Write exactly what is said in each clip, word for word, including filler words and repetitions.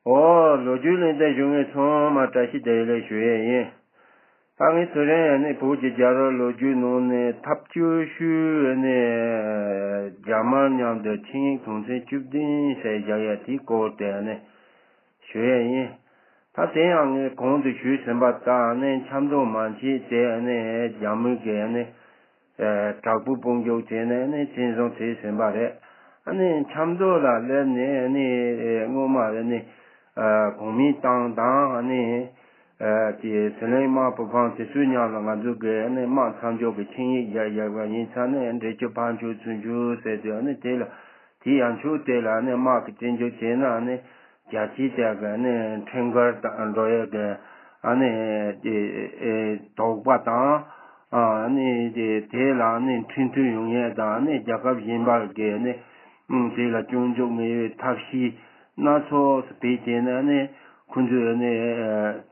ཨོ། ལོ་རྒྱུས་ལེན་བསྡད་བཞུགས་མཁན་ཚང་མ་བཀྲ་ཤིས་བདེ་ལེགས་ཞུ་ཡས་ཡིན། ད་ངས་ཚུར་རན་ནས་བོད་ཀྱི་རྒྱལ་རབས་ལོ་རྒྱུས་ནང་ནས་ཐབས་སྐྱོ་ཤོས་ནས་རྒྱ་དམར་མཉམ་དུ་ཆིངས་ཡིག་དོན་ཚན་བཅུ་བདུན་ཟེར་བཞག་ཡ་དེའི་སྐོར་དེ་ནས་ཞུ་ཡས་ཡིན། ད་དེ་ཡང་ངས་གོང་དུ་ཞུས་ཟིན་པ་ལྟར་ནས་འཆམ་མདོ་མན་ཆད་དེ་ནས་རྒྱ་མི་གིས་ནས་དྲག་པོའི་དཔུང་འཇུག་བྱས་ནས་ནི་བཙན་བཟུང་བྱས་ཟིན་པ་རེད། ཨ་ནི་འཆམ་མདོ་ལ་སླེབས་ནས་ནི་སྔོན་མ་རེད་ནི་གོང་མའི་ཏང་དང་ནི་དེ་ཟི་ལིང་དམག་བུ་དཔང་དེ་ཚོའི་མཉམ་ལ་ང་ཚོ་གི་ནི་དམག་མཚམས་འཇོག་གི་ཆིངས་ཡིག་བཞག་བཞག་པ་ཡིན་ཙང་ནི་འབྲས་ཆུ་ཕར་འཇུག་ཚུར་འཇུག་ཟེར་དུས་ནི་དེ་ལ་དེ་ཡང་ཆུ་དེ་ལ་ནི་དམག་གི་བཙན་འཇུག་བྱས་ན་ནི། རྒྱལ་སྤྱིའི་ཐད་ཀྱི་ནི་ཁྲིམས་འགལ་དང་འགྲོ་ཡས་ཀྱི་ཨ་ནི་དེ་དོགས་པ་དང་ཨ་ནི་དེ་དེ་ལ་ནི་འཕྲིན་ཐུང་ཡོང་ཡས་དང་ནི་རྒྱལ་ཁབ་གཞན་པ་གི་ནི་དེ་ལ་སྐྱོན་འཇུག་མི་ཡོད་ཐབས་ཤེས་སྣ་ཚོགས་སུ་སྤེལ་བྱས་ནས་ནི་ཁོང་ཚོས་ནི་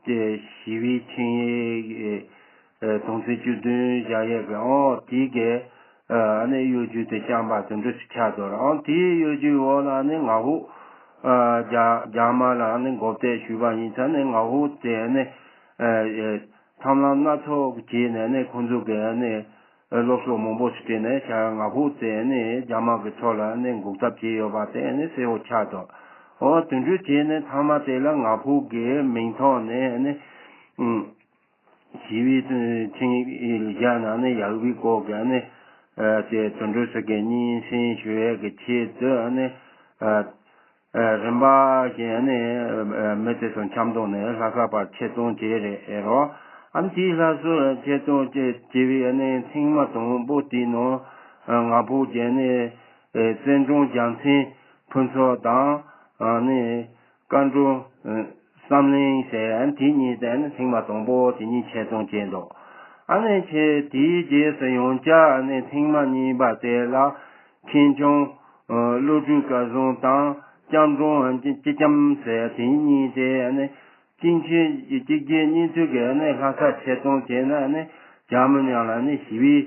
དེ་ཞི་བའི་ཆིངས་ཡིག་དོན་ཚན་བཅུ་བདུན་བཞག་ཡས་ཀྱི་ཨོ་དེ་གི་ཨ་ནི་གཡོ་ཇུས་དེ་བཅངས་པ་དེ་འདྲ་ཞིག་ཆགས་འདུག་ཨོ་དེའི་གཡོ་ཇུས་འོག་ལ་ནི་ང་ཧུ་རྒྱ་རྒྱ་དམར་ལ་ནི་འགོག་ཐབས་ཞུས་པ་ཡིན་ཙང་ནི་ང་ཧུ་དེ་ནི་ཐབས་ལམ་སྣ་ཚོགས་ཀྱི་བྱས་ནས་ནི་ཁོང་ཚོ་གི་ནི་སློབ་གསོ་མང་པོ་ཞིག་སྤྲད་ནས་བྱ་ང་ཧུ་དེ་ནི་རྒྱ་དམར་གྱི་ཕྱོགས་ལ་ནི་འགོག་ཐབས་བྱས་ཡོད་པ་དེ་ནི་གསལ་བོ་ཆགས་འདུག་ཨོ་དེ་འདྲ་བྱས་ནས་ཚང་མ་དེ་ལ་ང་ཧུ་གི་མིང་ཐོག་ནས་ནི། ཞི་བའི་ཆིངས་ཡིག་བཞག་ན་ནི་ཡག་པའི་སྐོར་གྱི་ནི་དེ་དོན་གྲུབ་ཟེར་མཁན་སྙན་སེང་ཞུ་ཡས་ཀྱི་ཆེད་དུ་ནི་རིམ་པ་བཞིན་ནི་མི་དེ་ཚོ་འཆམ་མདོ་ནས་ལྷ་ས་བར་ཆེད་གཏོང་བྱས་རེད་ཨེ་རོ། ཨ་ནི་དེའི་ལྷ་སར་ཆེད་གཏོང་བྱས་བྱས་པའི་ནི་ཐེངས་མ་དང་པོ་དེའི་ནང་ང་ཕོད་ཀྱི་ནི་བཙན་དྲུང་རྒྱལ་མཚན་ཕུན་ཚོགས་དང་ནི། བཀའ་འགྲོ་བསམ་གླིང་ཟེར་དེ་གཉིས་དེ་ནི་ཐེངས་མ་དང་པོ་དེ་གཉིས་ཆེད་གཏོང་བྱས་འདུག་ཨ་ནི་ཆེ་དེའི་རྗེས་སུ་ཡང་བསྐྱར་ནི་ཐེངས་མ་གཉིས་པ་དེ་ལ་མཁན་ཆུང་བློ་གྲོས་སྐལ་བཟང་དང་སྐྱབས་མགོན་སྐྱིད་ལྕམ་ཟེར་དེ་གཉིས་དེ་ནི་སྐྱིད་ཆུ་གཅིག་རྗེས་གཉིས་མཐུད་ཀྱིས་ནི་ལྷ་ས་ཆེད་གཏོང་བྱས་ན་ནི་རྒྱ་མི་ཉག་ལ་ནི་ཞི་བའི་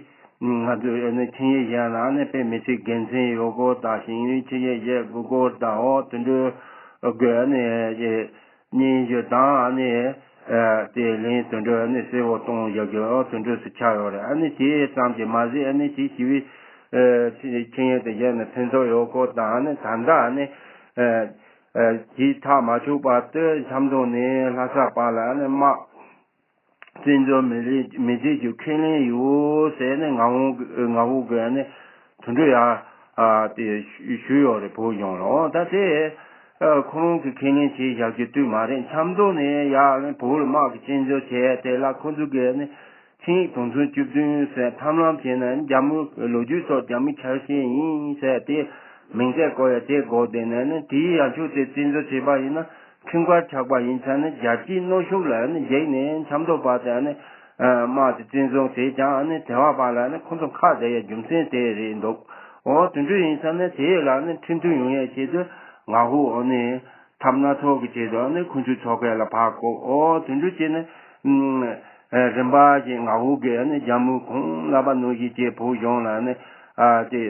ང་ཚོས་ནི་ཆིངས་ཡིག་གཞན་ལ་ནི་དཔེ་མི་སྲིད་དགེ་མཚན་ཡོད་སྐོར་དང་ཞིང་ཡུལ་ཆིངས་ཡིག་བཞེས་དགོས་སྐོར་དང་འོ་དེ་འདྲའི་དགོས་ནི་སྙན་ཞུ་དང་ནི་དེ་ལན་དེ་འདྲ་ནི་གསལ་བོ་གཏོང་བཞག་རྒྱུ་འོ་དེ་འདྲ་སུ་ཆགས་ཡོད་རེད། ཨ་ནི་དེ་ཙམ་གྱིས་མ་ཟད་ཨ་ནི་དེ་ཞི་བའི་ཆིངས་ཡིག་དེ་བཞེས་ནི་ཕན་ཐོགས་ཡོད་སྐོར་དང་ནི་ད་ལྟ་ནི། དེས་ཐག་མ་ཆོད་པར་དུ་འཆམ་མདོ་ནས་ལྷ་ས་བར་ལ་ནི་དམག་བཙན་འཛུལ་མི་ལེ་མི་བྱེད་རྒྱུ་ཁས་ལེན་ཡོད་ཟེར་ནས་ང་ཧུ་ང་ཧུ་གིས་ནི་དེ་འདྲ་ཡ་དེ་ཞུས་ཡོད་རེད་བོད་གཞུང་ལ། འོ་ད་དེ་ཁོ་རང་གིས་ཁས་ལེན་བྱས་བཞག་རྒྱུ་དུས་མ་རེད། འཆམ་མདོ་ནས་ཡ་ནི་བོད་ལ་དམག་གི་བཙན་འཛུལ་བྱས་དེ་ལ་ཁོ་ཚོ་གིས་ནི། ཆིངས་ཡིག་དོན་ཚན་བཅུ་བདུན་ཟེར་ཐབས་ལམ་བྱས་ན་རྒྱ་མི་ལོ་རྒྱུས་ཐོག་རྒྱ་མི་ཆ་ཤས་ཡིན་ཟེར་དེ་མིང་ཚད་བཀོད་ཡ་དེ་འགོག་བསྡད་ནས་ནི་དེའི་ཡ་ཆོས་དེ་བཙན་འཛུལ་བྱས་པ་ཡིན་ན་ཁྲིམས་འགལ་ཆགས་པ་ཡིན་ཙང་ནི་རྒྱལ་སྤྱིའི་གནོན་ཤུགས་ལ་ནི་འཇིགས་ནས་འཆམ་མདོ་བར་དུ་ནི་དམག་དེ་བཙན་བཟུང་བྱས་ཀྱང་ནི་དེ་བ་བར་ལ་ནི་ཁོ་ཚོ་ཁ་བསྡད་ཡ་རྒྱུ་མཚན་དེ་རེད་འདུག་འོ་དེ་འདྲ་ཡིན་ཙང་ནི་དེ་ལ་ནི་ཁྲིམས་མཐུན་ཡོང་ཡ་ཆེད་དུ་ང་ཧུ་འོ་ནི། ཐབས་སྣ་ཚོགས་ཀྱི་ཆེད་དུ་ནི་ཁོང་ཚོའི་ཚོགས་ཁང་ལ་ཕར་བསྐོར། ཨོ་དེ་འདྲ་བྱས་ནས་རིམ་པ་བཞིན་ང་ཧུ་གིས་ནི་རྒྱ་མི་གང་ལབ་པ་ནང་བཞིན་བྱས་བོད་གཞུང་ལ་ནི་དེ་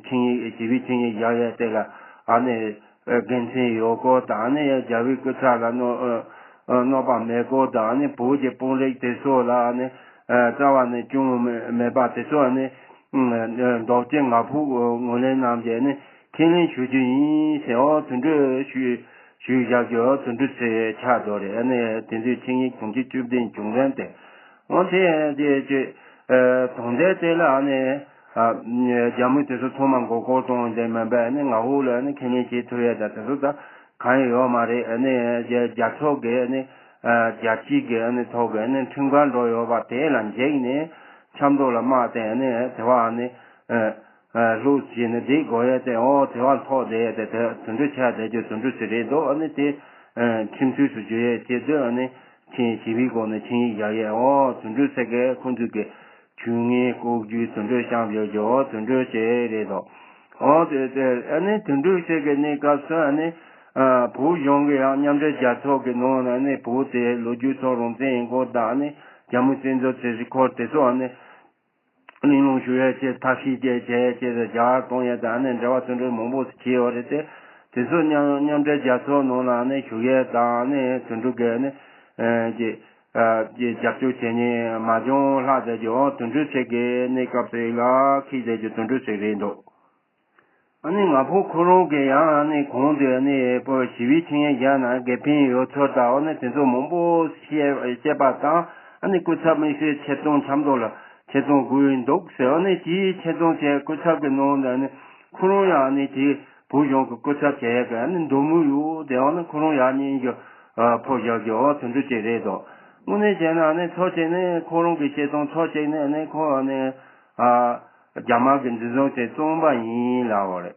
ཆིངས་ཡིག་ཞི་བའི་ཆིངས་ཡིག་བཞག་ཡས་དེ་ལ་ནི་དགེ་མཚན་ཡོད་སྐོར་དང་ནི་རྒྱལ་བའི་སྐུ་ཚབ་ལ་གནོད་གནོད་པ་མེད་སྐོར་དང་ནི་བོད་ཀྱི་དཔོན་རིགས་དེ་ཚོ་ལ་ནི་རྩ་བ་ནས་སྐྱོན་མེད་པ་དེ་ཚོ་ནི། མདོག་ཅན་ང་ཕོད་ངོས་ལེན་གནང་བྱས་ནས་ཁས་ལེན་ཞུ་རྒྱུ་ཡིན་ཟེར། འོ་དེ་འདྲ་ཞུས་ཞུས་བཞག་རྒྱུ་འོ་དེ་འདྲ་ཟེར་ཆགས་འདུག་རེད། ཨ་ནི་དེ་དུས་ཆིངས་ཡིག་དོན་ཚན་བཅུ་བདུན་བྱུང་རན་ཏེ། འོ་དེ་དེ་ཅེ་དོན་དེ་དེ་ལ་ཨ་ནི་རྒྱ་མི་དེ་ཚོ་ཚང་མ་མགོ་སྐོར་གཏོང་དེ་མིན་པ་ཨ་ནི་ང་ཕོད་ལ་ཨ་ནི་ཁས་ལེན་བྱེད་ཐུབ་ཡ་ད་དེ་ཚོ་ད་གང་ཡང་ཡོད་མ་རེད། ཨ་ནི་རྒྱ་རྒྱ་ཚོགས་ཀྱི་ཨ་ནི་རྒྱལ་སྤྱི་གི་ཨ་ནི་ཐོག་གི་ཨ་ནི་ཁྲིམས་འགལ་འགྲོ་ཡོད་པ་དེ་ལ་འཇིགས་ནས་འཆམ་མདོ་ལ་དམག་དེ་ཨ་ནི་དེ་བ་ཨ་ནི། ལྷུག་བྱས་ནས་བསྡད་དགོས་ཡས་དེ་འོ་དེ་བ་ཐོག་བསྡད་ཡས་དེ་དེ་དེ་འདྲ་ཆགས་བསྡད་རྒྱུ་དེ་འདྲ་ཞིག་རེད་འདུག་ཨ་ནི་དེ་ཁྲིམས་མཐུན་སུ་བརྗོད་ཡས་ཆེད་དུ་ཨ་ནི་ཆིངས་ཞི་བའི་སྒོ་ནས་ཆིངས་ཡིག་བཞག་ཡས་འོ་དེ་འདྲ་ཟེར་གི་ཁོང་ཚོས་གི་ཇུས་ངན་ལྐོག་ཇུས་དེ་འདྲ་བཤམས་ཡོད་ཀྱི་འོ་དེ་འདྲ་ཞིག་རེད་འདུག་འོ་དེ་དེ་ཨ་ནི་དེ་འདྲ་ཟེར་གི་གནས་སྐབས་སུ་ཨ་ནི་བོད་གཞུང་གི་ཡང་མཉམ་འབྲེལ་རྒྱལ་ཚོགས་ཀྱི་ནང་ན་ཨ་ནི་བོད་དེ་ལོ་རྒྱུས་ཐོག་རང་བཙན་ཡིན་སྐོར་དང་ཨ་ནི་རྒྱ་མི་བཙན་འཛུལ་བྱེད་སྲིད་སྐོར་དེ་ཚོ་ཨ་ནི། གླེང་སློང་ཞུ་ཡས་ཆེད་ཐབས་ཤེས་བཅས་བྱས་ཆེད་དུ་རྒྱ་གར་གཏོང་ཡས་དང་ནི་འབྲེལ་བ་དེ་འདྲ་མང་པོ་ཞིག་བྱས་ཡོད་རེད་དེ། དེ་ཚོ་མཉམ་མཉམ་འབྲེལ་རྒྱལ་ཚོགས་ནང་ལ་ནི་ཞུགས་ཡས་དང་ནི་དོན་གྲུབ་ཀྱི་ནི་ཨ་ཀྱི་ཨ་ཀྱི་རྒྱབ་སྐྱོར་བྱེད་མཁན་མ་འཇོན་ལྷག་ཙམ་ཀྱི་འོ་དོན་གྲུབ་ཚེ་གི་གནས་སྐབས་ཚེ་ལ་ཁྱི་ཟེར་གྱི་དོན་གྲུབ་ཚེ་རེད་འདུག་ཨ་ནི་ང་ཕོ་ཁོ་རང་གི་ཡང་ཨ་ནི་གོང་དུ་ཨ་ནི་པོ་ཞི་བའི་ཆིངས་ཡིག་བཞག་ན་དགེ་ཕན་ཡོད་ཚོད་དང་འོ་ནི་དེ་ཚོ་མང་པོ་བཤད་བཤད་པ་དང་ཨ་ནི་སྐུ་ཚབ་དམིགས་བསལ་ཆེད་གཏོང་ཆབ་མདོ་ལ་ཆེད་གཏོང་དགོས་འདུག་ཟེར། ཨ་ནི་དེའི་ཆེད་གཏོང་བྱས་སྐུ་ཚབ་ཀྱི་ནང་དུ་ཨ་ནི་ཁོ་རང་ཡང་ཨ་ནི་དེའི་བོད་གཞུང་གི་སྐུ་ཚབ་བྱས་ཀྱི་ཨ་ནི་འདོད་མོས་ཡོད་དེ། འོ་ནི་ཁོ་རང་ཡང་སྙིང་རྗེ་ཕོ་བཞག་རྒྱུ་འོ་དོན་གྲུབ་ཅིག་རེད་དོ། དངོས་གནས་བྱས་ན་ཨ་ནི་ཚོ་གཅིག་ནི་ཁོ་རང་གི་ཆེད་གཏོང་ཚོ་གཅིག་ནི་ཨ་ནི་ཁོ་ཨ་ནི་ཨ། རྒྱ་དམར་གྱི་འཛིན་བཟུང་བྱས་བཙོན་པ་ཡིན་ལབ་པ་རེད།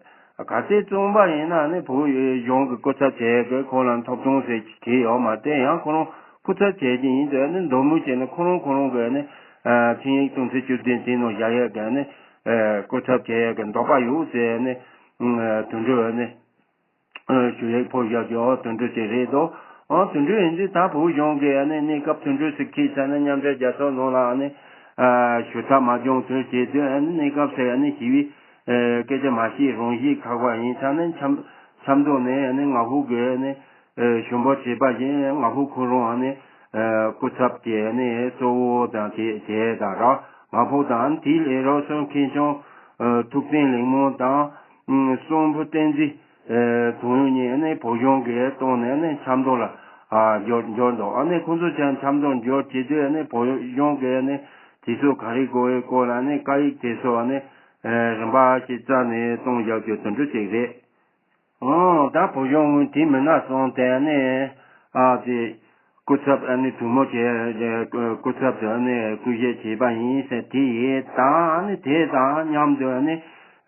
གལ་ཏེ་བཙོན་པ་ཡིན་ན་ནི་བོད་གཞུང་གི་སྐུ་ཚབ་བྱས་དགོས། ཁོ་ལ་ཐོབ་ཐང་ཟེར་གྱི་ཡོད་མ་རེད། ཡང་ཁོ་རང་སྐུ་ཚབ་བྱས་ཀྱི་ཡིན་ཟེར་ནི་འདོད་མོས་བྱས་ནས་ཁོ་རང་ཁོ་རང་གི་ནི་ཨ་ཆིངས་ཡིག་དོན་ཚན་བཅུ་བདུན་དེ་ནང་བཞག་ཡས་ཀྱི་ནི་ཨ་སྐུ་ཚབ་བྱས་ཡས་ཀྱི་འདོད་པ་ཡོད་ཟེར་ནི་ཨ་དོན་གྲུབ་ནི། ཞུ་ཡིག་ཕོ་བཞག་རྒྱུ་དོན་གྲུབ་ཅིག་རེད་དོ། ཨ་དོན་གྲུབ་ཡིན་དུས་ད་བོད་གཞུང་གི་ཨ་ནི་གནས་སྐབས་དོན་གྲུབ་ཟེར་ཁྱེད་ཚ་ན་མཉམ་འབྲེལ་རྒྱལ་ཚོགས་ནང་ལ་ཨ་ནི་ཨ་ཞུ་ཐབས་མ་བྱུང་ཚུལ་བྱས་དུས་ཨ་ནི་གནས་སྐབས་ཟེར་ཨ་ནི་ཞི་བའི་ཨ་སྐད་ཆ་མ་བཤད་རང་བཞིན་ཁག་པ་ཡིན་ཚ་ན་འཆམ་འཆམ་མདོ་ནས་ཨ་ནི་ང་ཕོ་གི་ཨ་ནི་ཨ་ཞུ་འབོད་བྱས་པ་བཞིན་ང་ཕོ་ཁོ་རང་ཨ་ནི་ཨ་སྐུ་ཚབ་ཀྱི་ཨ་ནི་གཙོ་བོ་དང་དེ་དེ་དང་ར་ང་ཕོ་དང་དེའི་ལས་རོགས་སུ་མཁན་ཆུང་ཨ་ཐུབ་བསྟན་ལེགས་མོ་དང་ཨ་གསུང་ཕུ་བསྟན་འཛིན། ཨེ་དུང་ཡོན་གཉིས་ནི་བོད་གཞུང་གིས་བཏོན་ནས་ནི་ཆབ་མདོ་ལ་ཨ་འབྱོར་འབྱོར་འདུག་ཨ་ནི་ཁོང་ཚོ་ཆ་ཆབ་མདོ་འབྱོར་བྱེད་དུས་ནི་བོད་གཞུང་གིས་ནི་དུས་ཚོད་ག་རེ་དགོས་ཡོད་སྐོར་ལ་ནི་བཀའ་ཡིག་དེ་ཚོ་ནི་ཨེ་རིམ་པ་ཞིག་རྩ་ནས་གཏོང་བཞག་རྒྱུ་དོན་འགྲུབ་ཅིག་རེད། ཨོ་ད་བོད་གཞུང་དེ་མི་སྣ་སོང་དེ་ནི་ཨ་དེ། སྐུ་ཚབ་ཨ་ནི་གྲོས་མོལ་བྱས། སྐུ་ཚབ་དུ་ཨ་ནི་སྐུ་བཞེས་བྱས་པ་ཡིན་ཟེར། དེ་ཡིས་ད་ཨ་ནི་དེ་དང་མཉམ་དུ་ཨ་ནི་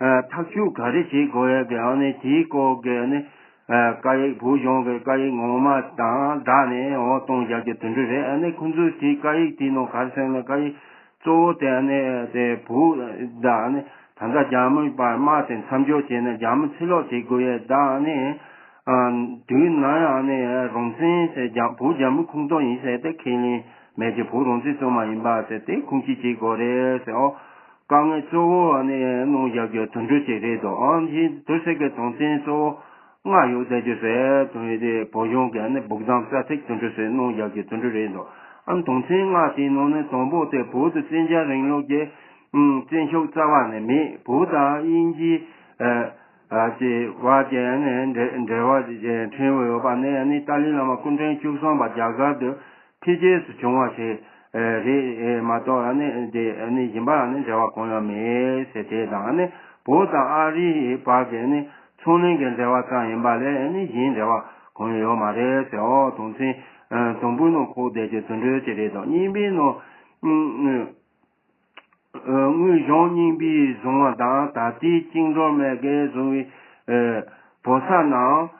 ཨ་ཐག་གཅོད་ག་རེ་བྱེད་དགོས་ཡོད་གི་ཨ་ནི་དེའི་སྐོར་གི་ཨ་ནི་ཨ་བཀའ་ཡིག་བོད་གཞུང་གི་བཀའ་ཡིག་ངོ་མ་དང་སྦྲགས་ནས་འོ་གཏོང་བཞག་རྒྱུ་དོན་འགྲུབ་རེད། ཨ་ནི་ཁོང་ཚོས་དེའི་བཀའ་ཡིག་དེའི་ནང་ག་རེ་གསུངས་ན་བཀའ་ཡིག་གཙོ་བོ་དེ་ཨ་ནི་དེ་བོད་དང་ཨ་ནི་ད་ལྟ་རྒྱ་མི་བར་དམག་དེ་མཚམས་འཇོག་བྱས་ནས་རྒྱ་མི་ཕྱིར་ལོག་བྱེད་དགོས་ཡས་དང་ཨ་ནི། ཨ་དུས་ནམ་ཡང་ནི་རང་བཙན་ཟེར་རྒྱ་བོད་རྒྱ་མི་ཁོངས་གཏོགས་ཡིན་ཟེར་ཏེ་ཁས་ལེན་མེད་ཀྱི་བོད་རང་བཙན་གཙང་མ་ཡིན་པ་ཟེར་ཏེ་ཁུངས་སྐྱེལ་བྱེད་དགོས་རེད་ཟེར། ཨོ་དཀའ་ངལ་གཙོ་བོ་ནི་གནང་བཞག་རྒྱུ་དོན་འགྲུབ་ཅིག་རེད་དོ། ཨང་ཞིག་དུ་ཟེར་གི་དོན་ཚན་གཙོ་བོ་ལྔ་ཡོད་བསྡད་རྒྱུ་ཟེར་དོན་ཡོད་དེ་བོད་གཞུང་གི་ནི་སྦུག་དང་རྩ་ཚིག་དོན་འགྲུབ་ཟེར་གནང་བཞག་རྒྱུ་དོན་འགྲུབ་རེད་དོ། ཨང་དོན་ཚན་ལྔ་དེའི་ནང་ནས་དང་པོ་དེ་བོད་དུ་བཙན་རྒྱལ་རིང་ལུགས་ཀྱི་བཙན་ཤུགས་རྩ་བ་ནས་མེད། བོད་དང་དབྱིན་ཇི་ཨ་ཨ་ཅེ་བ་ཅེ་ནས་འབྲེལ་འབྲེལ་བ་ཅེ་ཕྲན་བུ་ཡོད་པ་ནས་ནི་ཏཱ་ལའི་བླ་མ་སྐུ་ཕྲེང་བཅུ་གསུམ་པ་རྒྱ་གར་དུ་ཕེབས་རྗེས་སུ་བྱུང་བ་ཞིག་རེད་མ་གཏོགས་ཨ་ནི་དེ་ཨ་ནི་གཞན་པ་ཨ་ནི་འབྲེལ་བ་གང་ཡང་མེད་ཟེར། དེ་དང་ཨ་ནི་བོད་དང་ཨ་རིའི་བར་གྱི་ནི་ཚོང་ལས་ཀྱི་འབྲེལ་བ་ཙམ་ཡིན་པ་ལས་ཨ་ནི་གཞན་འབྲེལ་བ་གང་ཡང་ཡོད་མ་རེད་ཟེར། ཨོ་དོན་ཚན་དང་པོའི་ནང་ཁོག་བསྡད་ཀྱི་དོན་འགྲུབ་ཅིག་རེད་དོ། གཉིས་པའི་ནང་། དངོས་གཞུང་རྙིང་པས་བཟུང་བ་དང་ད་ལྟའི་བཅིངས་འགྲོལ་དམག་གིས་བཟུང་བའི་བོད་ས་རྣམས་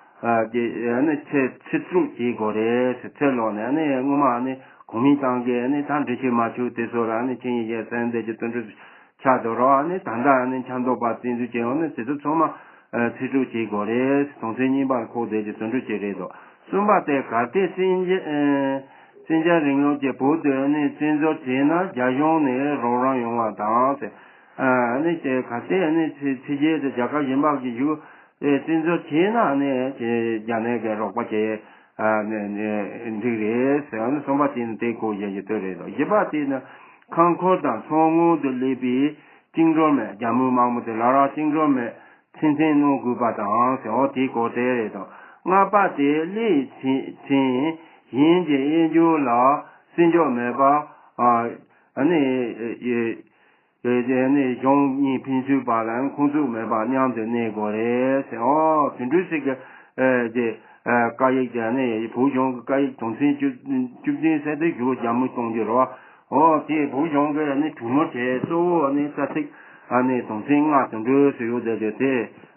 ཀྱི་ནི་ཚེ་ཚེ་སྲོག་བྱེད་དགོས་རེད་ཟེར། ཚེ་ལོག་ནས་ནི་སྔོན་མ་ནི་གོ་མིན་ཏང་གིས་ནི་ད་འགྲེལ་བཤད་མ་བྱུང་དེ་ཚོ་ལ་ནི་ཆིངས་ཡིག་གསན་བསྡད་ཀྱི་དོན་འགྲུབ་ཆགས་འདུག་རོགས་ནི་ད་ལྟ་ནི་ཆབ་མདོ་པ་བཙན་འཛུལ་བྱས་ཡོང་ནི་དེ་ཚོ་ཚང་མ་ཚེ་སྲོག་བྱེད་དགོས་རེད། དོན་ཚན་གཉིས་པར་ཁོག་བསྡད་ཀྱི་དོན་འགྲུབ་ཅིག་རེད་དོ། གསུམ་པ་དེ་གལ་ཏེ་བཙན་རྒྱལ་བཙན་རྒྱལ་རིང་ལུགས་ཀྱི་བོད་དུ་ནི་བཙན་འཛུལ་བྱས་ན་རྒྱ་གཞུང་ནས་རོགས་རམ་ཡོང་བ་དང་ཟེར། ཨ་ནི་དེ་གལ་ཏེ་ནི་ཕྱི་ཕྱི་རྒྱལ་དུ་རྒྱལ་ཁབ་གཞན་པ་གི་བཞུགས་ཏེ་བཙན་འཛུལ་བྱས་ན་ནི་དེ་རྒྱ་ནག་གི་རོགས་པ་བྱས་ཨ་ནི་ནི་འགྲིག་རེད་ཟེར། ཨ་ནི་གསུམ་པ་དེ་ནི་དེ་གོ་བཞིན་གྱི་དོན་རེད་དོ། བཞི་པ་དེ་ནི་ཁང་ཁུལ་དང་མཚོ་སྔོན་དུ་སླེབས་པའི་བཅིངས་འགྲོལ་དམག་རྒྱ་མིའི་དམག་མི་དེ་ལ་ར་བཅིངས་འགྲོལ་དམག་ཚུན་ཚོད་གནང་དགོས་པ་དང་ཟེར། འོ་དེའི་སྐོར་དེ་རེད་དོ། ལྔ་པ་དེ་སླེབས་ཚེ་ཚེ་གཞན་གྱི་དབྱེན་སྦྱོར་ལ་བརྩི་འཇོག་མེད་པར་ཨ་ནི་ཨ་ནི་གཞུང་གཉིས་ཕན་ཚུན་བར་ལ་ཁོང་ཚུགས་མེད་པར་མཉམ་དུ་གནས་དགོས་རེད་ཟེར། འོ་དེ་འདྲ་ཞིག་གི་ཨ་དེ་ཨ་བཀའ་ཡིག་དེ་ནི་བོད་གཞུང་གི་བཀའ་ཡིག་དོན་ཚན་བཅུ་བཅུ་བདུན་ཟེར་དེ་བཞུགས་རྒྱ་མི་གཏོང་རྒྱུ་རེད་བ། འོ་དེ་བོད་གཞུང་གི་ནི་གྲོས་མོལ་བྱས་གཙོ་བོ་ནི་རྩ་ཚིག་ཨ་ནི་དོན་ཚན་ལྔ་དེ་འདྲ་ཞིག་ཡོད་དེ་དེ་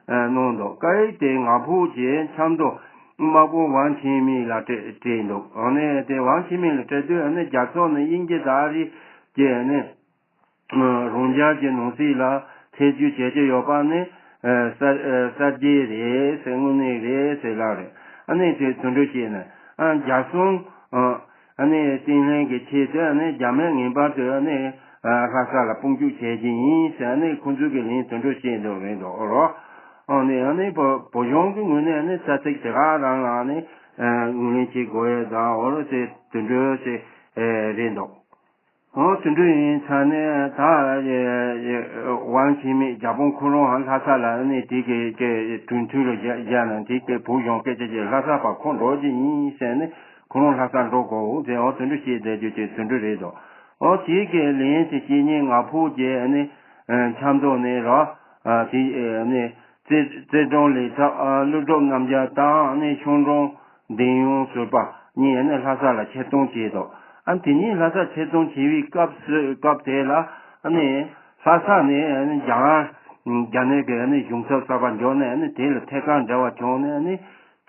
ཨ་གནང་འདུག་བཀའ་ཡིག་དེ་ང་ཕོད་ཀྱི་ཆབ་མདོ་དམག་དཔོན་ཝང་ཆི་མིན་ལ་སྤྲད་སྤྲད་འདུག་ཨ་ནི་དེ་ཝང་ཆི་མིན་ལ་སྤྲད་དུས་ཨ་ནི་རྒྱལ་ཚོགས་ནི་དབྱིན་ཇི་དང་ཨ་རི་གྱི་ནི་རང་འཇགས་ཀྱི་ནང་སྲིད་ལ་ཐེ་བྱུས་བྱེད་ཀྱི་ཡོད་པ་ནི་གསར་གསར་བརྗེ་རེད་ཟེར། དངོས་གནས་རེད་ཟེར་ལབ་རེད། ཨ་ནི་དེ་དེ་འདྲ་བྱས་ནས་ཨ་རྒྱལ་སྲུང་ཨ་ནི་བརྟན་ལྷིང་གི་ཆེད་དུ་ཨ་ནི་རྒྱ་མི་ངེས་པར་དུ་ཨ་ནི་ལྷ་ས་ལ་དཔུང་འཇུག་བྱེད་ཀྱི་ཡིན་ཟེར། ཨ་ནི་ཁོང་ཚོས་ཀྱི་ལན་དེ་འདྲ་བཤད་འདུག་རེད་འདུག་རོ། ཨ་ནི་ཨ་ནི་བོད་བོད་གཞུང་གི་ངོས་ནས་ཨ་ནི་ས་ཚིགས་དེ་ག་རང་ལ་ཨ་ནི་ཨ་ངོས་ལེན་བྱེད་དགོས་ཡས་དང་འོ་རེད་དེ་དེ་འདྲ་ཞིག་ཨེ་རེད་འདུག་ཨོ་དེ་འདྲ་ཡིན་ཙང་ནས་ད་ཨེ་ཨེ་ཝང་ཆི་མེ་རྒྱལ་པོ་ཁོ་རང་ལྷ་ས་ལ་ཨ་ནི་དེ་གི་གི་གྲོས་མཐུན་ལ་བཞག་བཞག་ན་དེ་གི་བོད་གཞུང་སྐད་ཆ་ཅིག་ལྷ་ས་བར་ཁོ་འགྲོ་རྒྱུ་ཡིན་ཟེར་ནས་ཁོ་རང་ལྷ་ས་འགྲོ་དགོས་འོ་ཟེར་ཨོ་དེ་འདྲ་བཤད་བསྡད་རྒྱུ་ཅིག་དེ་འདྲ་རེད་འདུག་ཨོ་དེ་གི་ལན་དེ་བཤད་ཉིན་ང་ཕོ་རྒྱལ་ཨ་ནི་ཨེ་ཆབ་མདོ་ནས་ར་ཨ་དེ་ཨ་ནི། རྩེ་རྩེ་གྲོང་ལས་ཐོག་ཨ་ཀླུ་སྒྲུབ་རྣམ་རྒྱལ་དང་ནི་ཤོང་གྲོང་འདན་ཡོན་ཟུར་པ་གཉིས་ནི་ལྷ་ས་ལ་ཆེད་གཏོང་བྱས་འདུག་ཨ་དེ་གཉིས་ལྷ་ས་ཆེད་གཏོང་བྱས་པའི་སྐབས་སུ་སྐབས་དེ་ལ་ཨ་ནི་ལྷ་ས་ནས་ཨ་ནི་རྒྱ་གར་རྒྱ་ནག་གི་ཨ་ནི་གཞུང་ཚབ་གསར་པ་འབྱོར་ནས་ཨ་ནི་དེ་ལ་ཐད་ཀར་འབྲེལ་བ་བྱུང་ནས་ཨ་ནི་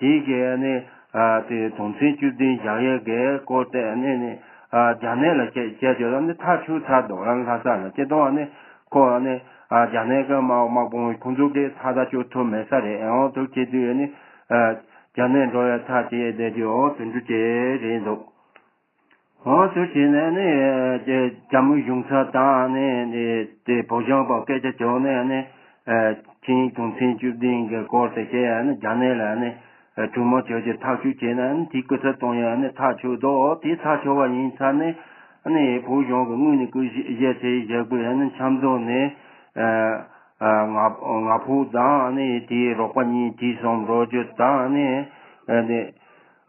དེ་གི་ཨ་ནི་ཨ་དེ་དོན་ཚན་བཅུ་བདུན་བཞག་ཡས་ཀྱི་སྐོར་དེ་ཨ་ནི་ནི་ཨ་རྒྱ་ནག་ལ་བཤད་བཤད་རྒྱུ་ཨ་ནི་ཐག་ཆོད་ཚར་འདུག་ཨ་ནི་ལྷ་ས་ལ་སྤྱི་བཏང་ཨ་ནི། ཁོ་ནི་ཨ་རྒྱ་ནག་གི་དམག་དམག་དཔུང་ཁོང་ཚོ་གིས་ཐག་ཐག་གཅོད་ཐུབ་མེད་ས་རེད། ཨོ་དེ་བྱེད་དུས་ནི་ཨ་རྒྱ་ནག་འགྲོ་ཡ་ཐག་བཅད་བསྡད་རྒྱུ་ཨོ་དེ་འདྲ་ཅིག་རེད་འདུག་ཨོ་དེ་བྱས་ནས་ནི་ཨ་རྒྱ་རྒྱ་མི་གཞུང་ཚབ་དང་ནི་ནི་དེ་བོད་གཞུང་པ་སྐད་ཆ་བྱུང་ནས་ནི་ཨ་ཆིངས་དོན་ཚན་བཅུ་བདུན་གྱི་སྐོར་དེ་བཤད་ཡ་ནི་རྒྱ་ནག་ལ་ནི་ཨ་གྲོས་མོལ་བྱ་རྒྱུ་ཐག་གཅོད་བྱས་ན་ནི་དེ་སྐུ་ཚབ་གཏོང་ཡ་ནི་ཐག་ཆོད་འདུག་ཨོ་དེ་ཐག་ཆོད་པ་ཡིན་ཙང་ནི། ཨ་ནི་བོད་གཞུང་གི་དངོས་ནས་སྐུ་གཞི་གཞི་ཚེ་བཞག་པའི་ཨ་ནི་ཆབ་མདོ་ནས་ཨ་ཨ་ང་ང་ཕོ་དང་ཨ་ནི་དེའི་རོགས་པ་གཉིས་དེ་གསུམ་རོགས་སྐྱོར་དང་ཨ་ནི་ཨ་ནི་